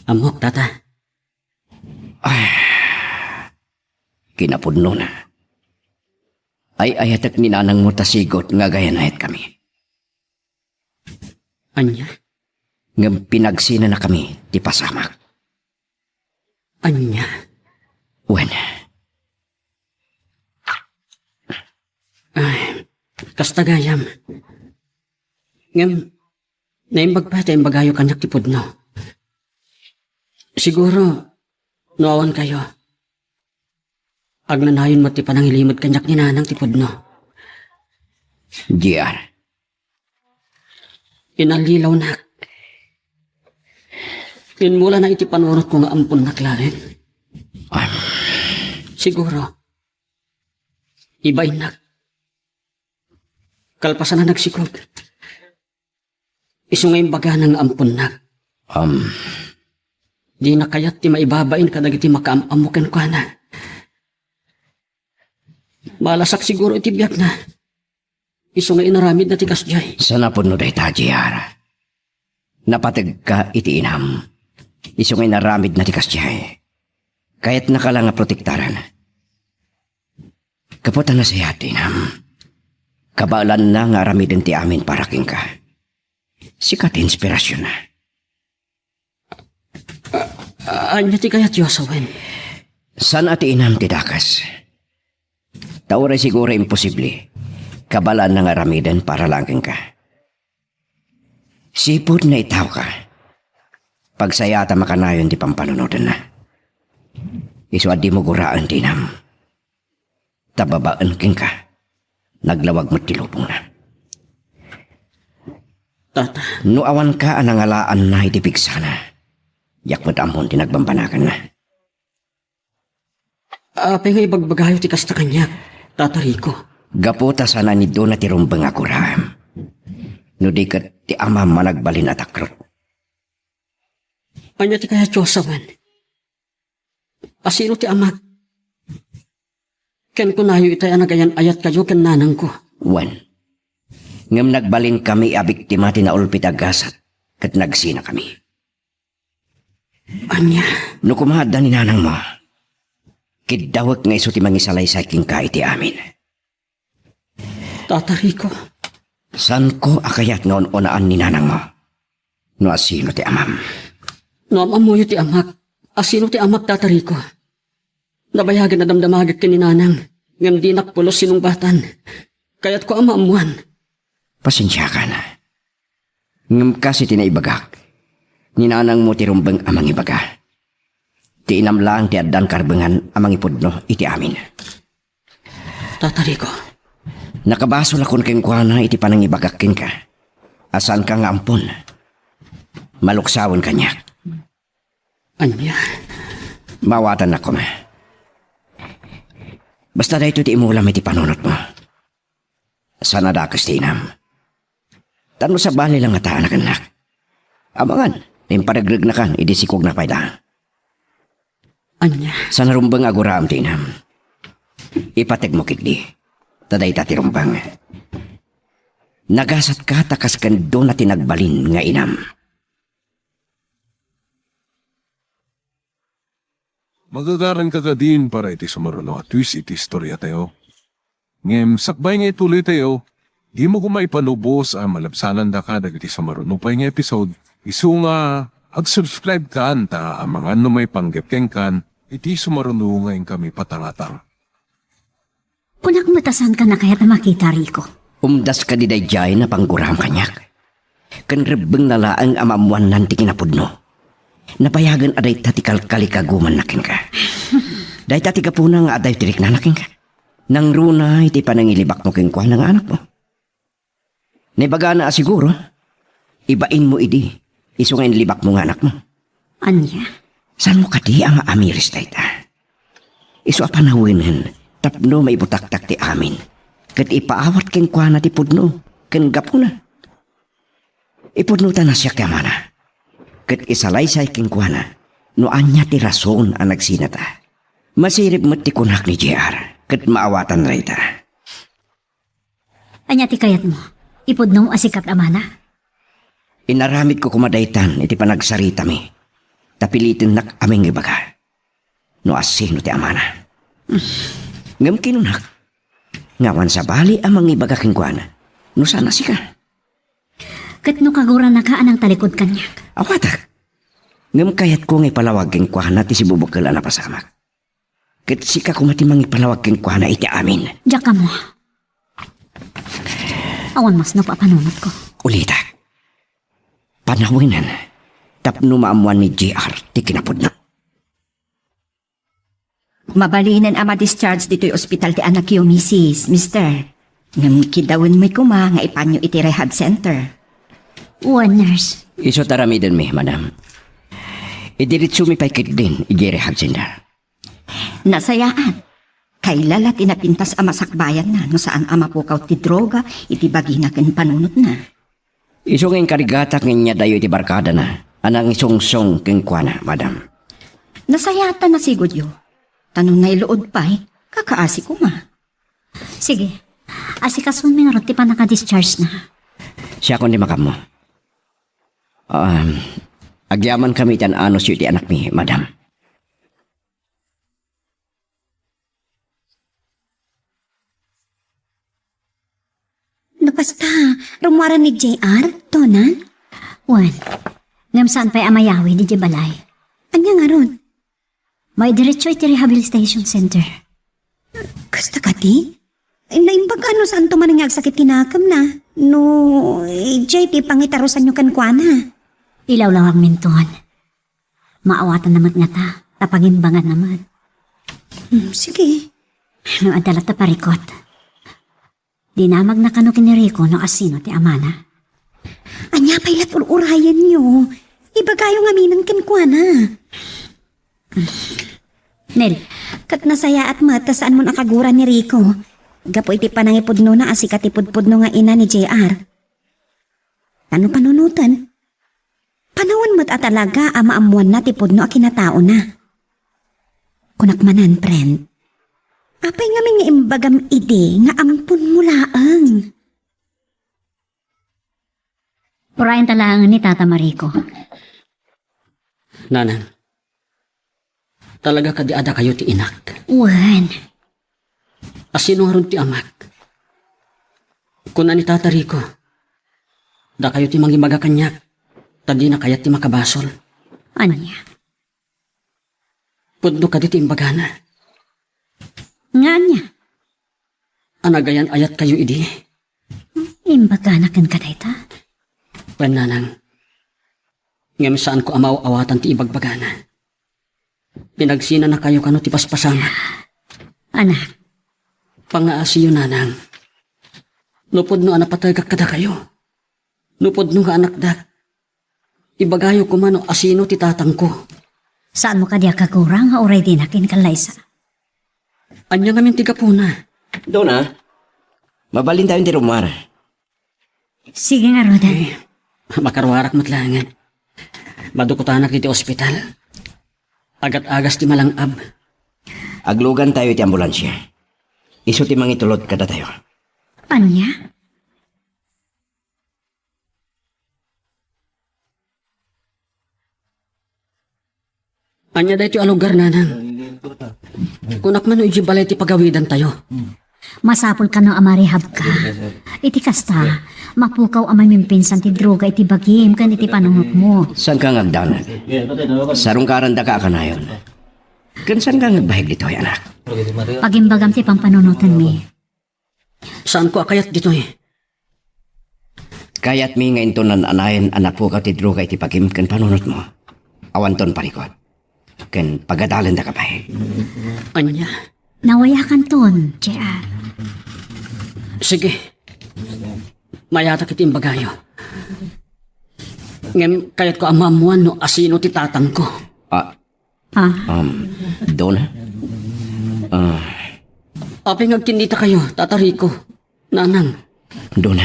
Ammok, Tata. Ay, kinapudnona. Ay-ayatek ni nanangmo ta sigut nga agayanayatkami. Ania? Ngem pinagsinanakami ti pasamak. Ania? Wen. Ay, kasta gayam. Ngem, naimbag pay ta imbagayo kaniak ti pudno. Siguro, no awan kayo, agnanayon met ti panangilimed kaniak ni nanang ti pudno. J R. Inallilawnak. Inmulana iti panunotko nga amponnak laeng. Siguro, ibainnak. Kalpasan a nagsikog. Isu nga imbagana nga amponnak. Um. Dina kayat ti maibabain kadagiti makaam-ammo kenkuana. Malasak siguro iti biagna. Isu nga inaramidna ti kasdiay. Saan a pudno dayta, J R. Napategka iti inam. Isu nga inaramidna ti kasdiay. Kayatnaka la nga protektaran. Gapu ta nasayaat ti inam, kabaelanna nga aramiden ti amin para kenka. Sika ti inspirasionna. A-, ania ti kayatyo a sawen? Saan a ti inam ti dakes. Ta uray siguro imposible, kabaelanna nga aramiden para laeng kenka. Sipud naitaoka, pagsayaatam a kanayon ti pampanunotenna. Isu a dimo guraen ti inam. Ta babaen kenka, naglawag met ti lubongna. Tata. No awanka a nangalaanna iti pigsana, diak met ammon ti nagbambanaganna. Apay nga ibagbagayo ti kasta kaniak, Tata Rico? Gapu ta saan a ni Dona ti rumbeng a guraem. No di ket ti amam a nagbalin a takrot. Ania ti kayatyo a sawen? Asino ti amak? Ken kunayo itay a nagayan-ayatkayo ken nanangko. Wen. Ngem nagbalinkami a biktima ti naulpit a gasat ket nagsinakami. Ania? No koma adda ni nanangmo, kiddawek nga isu ti mangisalaysay kenka iti amin. Tata Rico. Saanko a kayat nga un-unaan ni nanangmo no asino ti amam. No am-ammoyo ti amak, asino ti amak, Tata Rico? Nabayagen a damdamagek ken ni nanang, ngem dinak pulos sinungbatan. Kayatko a maammoan. Pasensiakan. Ngem kas iti naibagak, ni nanangmo ti rumbeng a mangibaga. Ti inam laeng ti addan karbengan a mangipudno iti amin. Tata Rico. Nakabasol a kun kenkuana iti panangibagak kenka a saanka nga ampon. Maluksawen kaniak. Ania? Maawatannak koma. Basta daytoy ti imulam iti panunotmo. Saan a dakes ti inam. Tapno sabali la ngata a nagannak. Amangan, imparegregnakan idi sikogna pay laeng. Ania? Saan a rumbeng a guraem ti inam. Ipategmo ketdi. Ta dayta ti rumbeng. Nagasatka ta kas ken Dona ti nagbalin nga inam. Magagaranka kadin para iti sumaruno a twist iti istoriatayo. Ngem sakbay nga ituloytayo, dimo koma ipalubos a malabsanandaka dagiti sumaruno pay nga episode, isu nga ag-subscribe kan ta amangan no maipanggep kenkan iti sumaruno nga inkami patangatang. Kunak met a saanka a kayat a makita, Rico. Umdas kadi daydiay a pangguraem kaniak. Ken rebbengna laeng a maammoannan ti kinapudno. Nabayagen a dayta ti kalkalikagumanna kenka. Dayta ti gapuna nga adda ti riknana kenka. Nangruna iti panangilibakmo kenkuana nga anakmo. Naibagana a siguro, ibainmo idi, isu nga inlibakmo nga anakmo. Ania? Saanmo kadi a maamiris dayta? Isu a panawenen tapno maibutaktak ti amin, ket ipaawat kenkuana ti pudno ken gapuna. Ipudnotana siak ti amana, ket isalaysay kenkuana no ania ti rason a nagsinata. Masirib met ti kunak ni J R, ket maawatan dayta. Ania ti kayatmo? Ipudnom a sika ti amana? Inaramidko koma daytan iti panagsaritami, ta pilitennak a mangibaga no asino ti amana. Ngem kinunak, nga awan sabali a mangibaga kenkuana no saan a sika. Ket no kagurannaka a nangtalikod kaniak? Awatak. Ngem kayatko nga ipalawag kenkuana ti sibubukel a napasamak. Ket sika koma ti mangipalawag kenkuana iti amin. Diak ammo. Awan masnop a panunotko. Ulitek. Panawenen tapno maammoan ni J R ti kinapudno. Mabalinen a ma-discharge ditoy ospital ti anakyo, misis, mister. Ngem kidawenmi koma nga ipanyo iti rehab center. Wen, nurse. Isu ti aramidenmi, madam. Idiretsomi pay ketdin idiay rehab center. Nasayaat. Kaylala ti napintas a masakbayanna no saan a mapukaw ti droga iti bagina ken panunotna. Isu nga inkarigatak nga inyadayo iti barkadana a nangisungsong kenkuana, madam. Nasayaat ta nasigudyo. Ta no nailuod pay, kakaasi koma. Sige. Asikasonmi ngarud ti pannaka-discharge na. Siakon ti makaammo. Um, agyamankami iti an-anusyo iti anakmi, madam. No kasta, rummuar ni J R, Dona? Wen, ngem saan pay a mayawid idiay balay. Ania ngarud? Maidiretso iti rehabilitation center. Kasta kadi? Naimbag a no saanto manen nga agsakit ti nakemna? No, idiay ti pangitarusanyo kenkuana? Ilawlawagminton. Maawatanna met ngata, ta pagimbaganna met. Hmm, sige. No adda latta parikot. Dinamagna kano ken ni Rico no asino ti amana. Ania pay lat ur-urayenyo? Ibagayo ngaminen kenkuana. Nel. Ket nasayaat met ta saanmon a kagura ni Rico. Gapu iti panangipudnona a sika ti pudpudno nga ina ni J R. Tano panunoten? Panawen met a talaga a maammoanna ti pudno a kinataona. Kunak manen, friend, apay ngamin nga imbagam idi nga amponmo laeng? Urayen ta laengen ni Tata Mariko. Nanang, talaga kadi a dakayo ti inak? Wen. Asino ngarud ti amak? Kuna ni Tata Rico, dakayo ti mangibaga kaniak, ta dina kayat ti makabasol. Ania? Pudno kadi ti imbagana. Nga ania? A nagayan-ayatkayo idi? Imbagana kenka dayta? Wen, nanang. Ngem saanko a maaw-awatan ti ibagbagana. Pinagsinanakayo kano ti paspasamak. Anak. Pangaasiyo, nanang. No pudno a napategak kadakayo. No pudno nga anakdak. Ibagayo koma no asino ti tatangko. Saanmo kadi a kagura nga uray dinak inkallaysa? Ania ngamin ti gapuna? Dona, mabalintayon ti rummuar. Sige ngarud. Eh, makaruarak met laengen. Madukutanak iti ospital. Agat-agas ti malang-ab. Aglugantayo iti ambulansia. Isu ti mangitulod kadatayo. Ania? Ania daytoy a lugar, nanang? Kunak man no idiay balay ti pagawidantayo. Masapul kano a marihabka. Iti kasta, mapukaw a mamimpinsan ti droga iti bagim ken iti panunotmo. Saanka nga agdanag? Sarungkarandaka a kanayon. Ken saanka nga agbahig ditoy, anak? Pagimbagam ti pampanunotenmi. Saanko a kayat ditoy. Kayatmi nga inton naan-anayen a napukaw ti droga iti bagim ken panunotmo, awanton parikut ken pagadalendaka pay. Ania? Nawayakanton, J R. Sige. Mayatak iti imbagayo. Ngem kayatko a maammoan no asino ti tatangko. Ah, Ah. Um, Dona? Ah. Apay nga agkinnitakayo, Tata Rico, Nanang? Dona,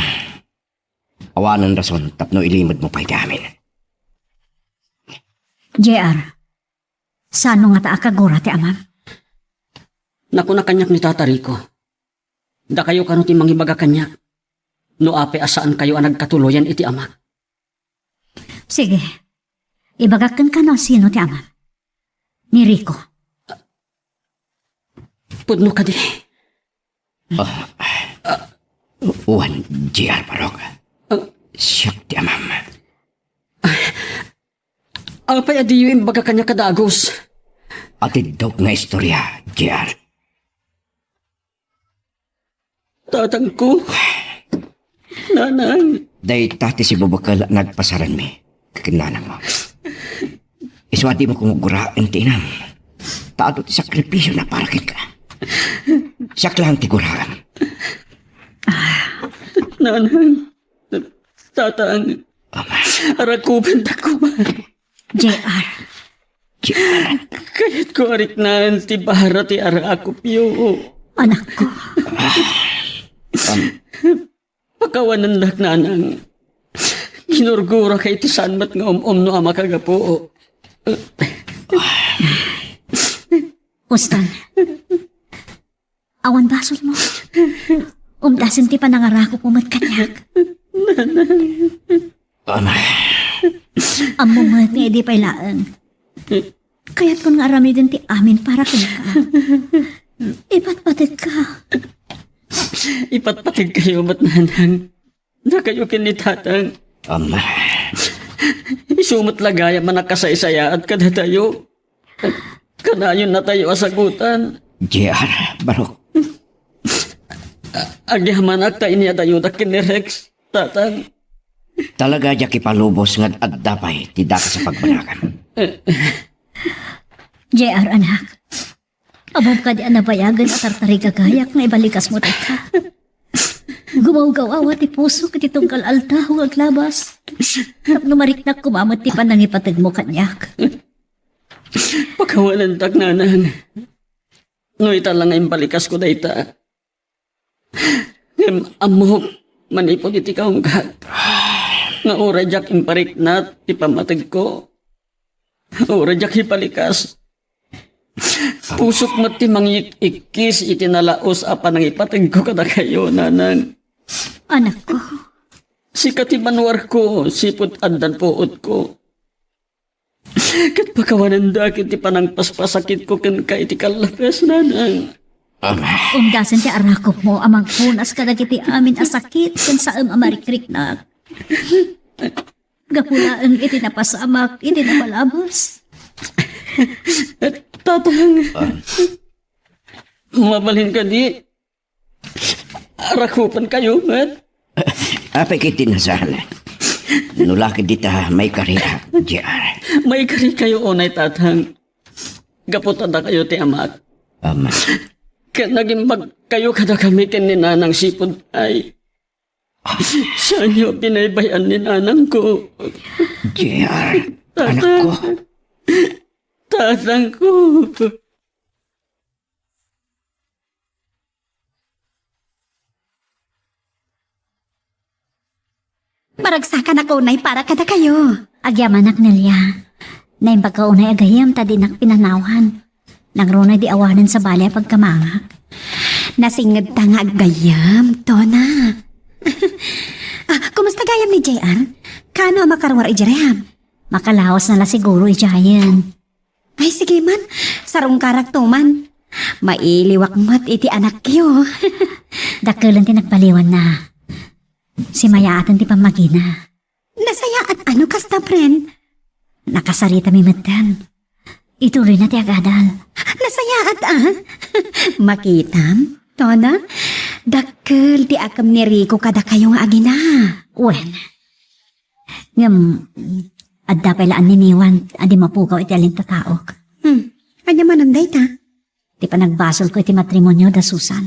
awanen rason tapno ilimedmo pay ti amin. J R, saanmo ngata a kagura ti amam? Nakuna kaniak ni Tata Rico, dakayo kano ti mangibaga kaniak no apay a saankayo a nagkatuloyan iti amak. Sige. Ibagak kenka no sino ti amam. Ni Rico. Pudno kadi? Ah, wen, J R Barok. Ah. Siak ti amam. Apay a diyo imbaga kaniak a dagus? Atiddog nga istorya, J R. Tatangko. Nanang. Dayta ti sibubukel a nagpasarenmi ken nanangmo. Isu a dimo kong ugguraen ti inam. Ta adu ti sakripisio na para kenka. Siak laeng ti guraem. Nanang. Tatang. Ama. Arakupendak koma. J R. J R. Kayatko a riknaen ti bara ti arakupyo. Anakko. Am. Pakawanendak, nanang. Ginurgurak iti saan met nga um-umno a makagapu. Ustan. Awan basolmo. Umdasen ti panangarakupmo met kaniak. Ama. Ammom met nga idi pay laeng. Kayatkon nga aramiden ti amin para kenka. Ipatpategka. Ipatpategkayo met, nanang. Dakayo ken ni tatang. Ama. Isu met la gayam a nakasaysayaat kadatayo. Kanayonnatayo a sagutan. J R, Barok. Agyamanak ta inyadayodak ken ni Rex, tatang. Talaga diak ipalubos nga ad-adda pay ti dakes a pagbanagam. J R, anak. Ammom kadi a nabayagen a tartarigagayak nga ibalikasmo dayta? Gumawgawawa ti pusok iti tunggal aldaw nga aglabas. Tapno mariknak koma met ti panangipategmo kaniak. Pakawanendak, nanang. No ita la nga imbalikasko dayta. Ngem ammok, manipud iti kaunggat, nga uray diak impariknak ti pammategko, uray diak ipalikas, pusok met ti mangik-ikkis iti nalaus a panangipategko kadakayo, nanang. Anakko. Sika ti banwarko, sipud addan puotko. Ket pakawanendak iti panangpaspasakitko kenka iti kallapes, nanang. Ama. Umdasen ti arakupmo a mangpunas kadagiti amin a sakit ken saem a marikriknak. Gapu laeng iti napasamak iti napalabas. Tatang. Ah. Mabalin kadi, arakupenkayo met? Apay ket ti nasaan? No la ket dita, maikariak, J R. Maikarikayo unay, tatang. Gapu ta dakayo ti amak. Ama. Ket nagimbagkayo kadakami ken ni nanang sipud ay. Saanyo binaybay-an ni nanangko? J R, anakko. Tatang. Tatangko. Maragsakanak unay para kadakayo. Agyamanak, Nelia. Naimbagka unay a gayyem ta dinak pinanawan. Nangruna idi awanen sabali a pagkamangak. Nasingngedta nga aggayyem, Tona. Ah, kumusta gayam ni J R? Kaano a makaruar idiay rehab? Makalaosna la siguro idiayen. Ay, sige man. Sarungkarakto man. Mailiwak met iti anakyo. Dakkelen ti nagbaliwanna. Simayaaten ti pammagina. Nasayaat a no kasta, friend. Nakasaritami metten. Ituloyna ti agadal. Nasayaat a. Makitam, Tona? Dakkel ti akem ni Rico kadakayo nga agina. Wen. Ngem, adda pay la anniniwan a di mapukaw iti alintataok. Hmm. Ania manen dayta? Ti panagbasolko iti matrimonio da Susan.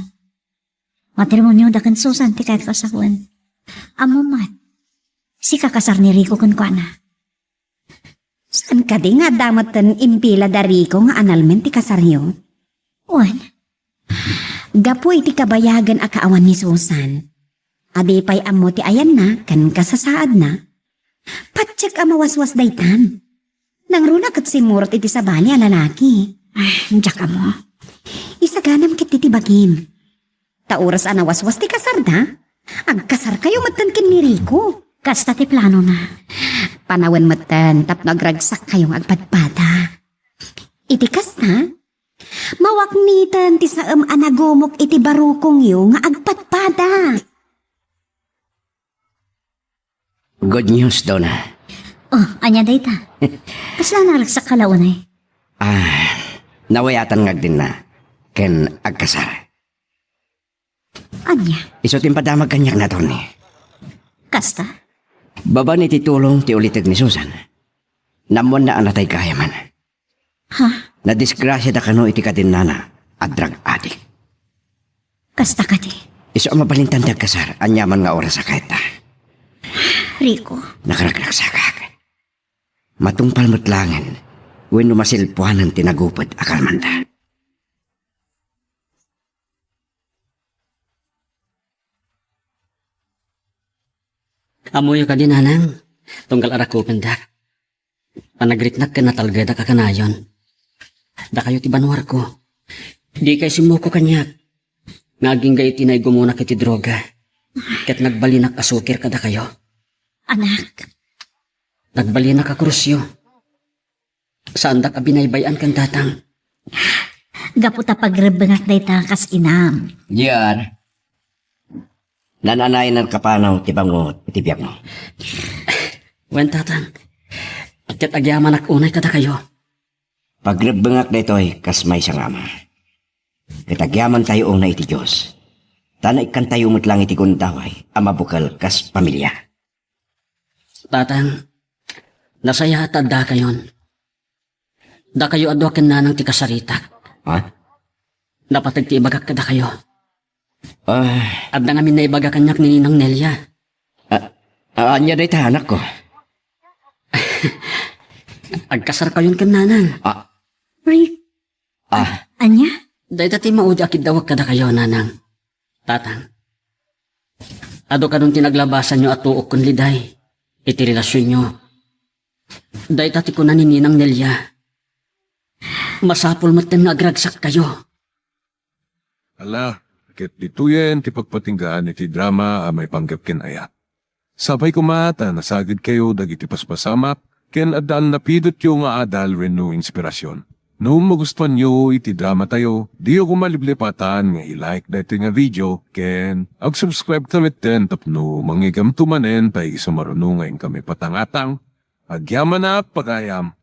Matrimonio da ken Susan ti kayatko a sawen. Ammom met, sikakasar ni Rico kenkuana. Saan kadi nga adda metten impila da Rico nga annulment ti kasaryo? Wen. Gapu iti kabayagen a kaawan ni Susan, a di pay ammo ti ayanna ken kasasaadna, patiek a mawaswas daytan. Nangruna ket simmurot iti sabali a lalaki. Ay, diak ammo. Isaganam ket ti bagim. Ta oras a nawaswas ti kasarda, agkasarkayo metten ken ni Rico. Kasta ti planona. Panawen metten tapno agragsakkayo nga agpadpada. Iti kasta, Mawakniten ti saem a nagumok iti barukongyo nga agpadpada. Good news, Dona. Oh, ania dayta? Kasla naragsak ka la unay? Ah, nawayatan nga agdenna ken agkasar. Ania? Isu ti impadamag kaniak ni attorney. Kasta? Babaen iti tulong ti uliteg ni Susan, naammoanna a natay gayamen. Ha? Nadisgrasiada kano iti kadennana a drug addict. Kasta kadi? Isu a mabalintan ti agkasar, aniaman nga oras a kayatna. Rico. Nakaragsaksakak. Matungpal met laengen wenno masilpuanen ti naguped a kalmanda. Ammoyo kadi, nanang, tunggal a rakupendak. Panagritnak ken natalgedak a kanayon. Dakayo ti banwarko. Dikay simmuko kaniak nga agingga iti naigumunak iti droga ket nagbalinak a sukir kadakayo. Anak. Nagbalinak a krusyo. Saandak a binaybay-an ken tatang. Gapu ta pagrebbengak dayta kas inam. Diyan. Nananayan a kapanaw ti bangot iti biagmo. Wen, tatang. Ket agyamanak unay kadakayo. Pagrebbengak daytoy kas maysa nga ama. Ket agyamantayo unay iti Dios. Ta naikkantayo met lang iti gundaway a mabukel kas pamilia. Tatang, nasayaat ta addakayon. Dakayo a dua ken nanang ti kasaritak. Ha? Napateg ti ibagak kadakayo. Ah. Adda ngamin naibaga kaniak ni Ninang Nelia. Ah, ah, ania dayta, anakko? Agkasarkayon ken nanang. Ah. Ay. Ah. Ania? Dayta ti maudi a kiddawek kadakayo, nanang. Tatang. Adu kadon ti naglabasanyo a tuok ken liday iti relasionyo. Dayta ti kuna ni Ninang Nelia. Masapul metten nga agragsakkayo. Ala, ket ditoyen ti pagpatinggaan iti drama a maipanggep ken ayat. Sapay koma ta nasagidkayo dagiti paspasamak ken adda a napidotyo nga adal wenno inspirasion. No magustuanyo iti dramatayo, diyo koma liplipatan nga i-like daytoy nga video ken ag-subscribe ta metten tapno mangigamto manen ta isu maruno nga inkami patangatang. Agyamanak pagayam.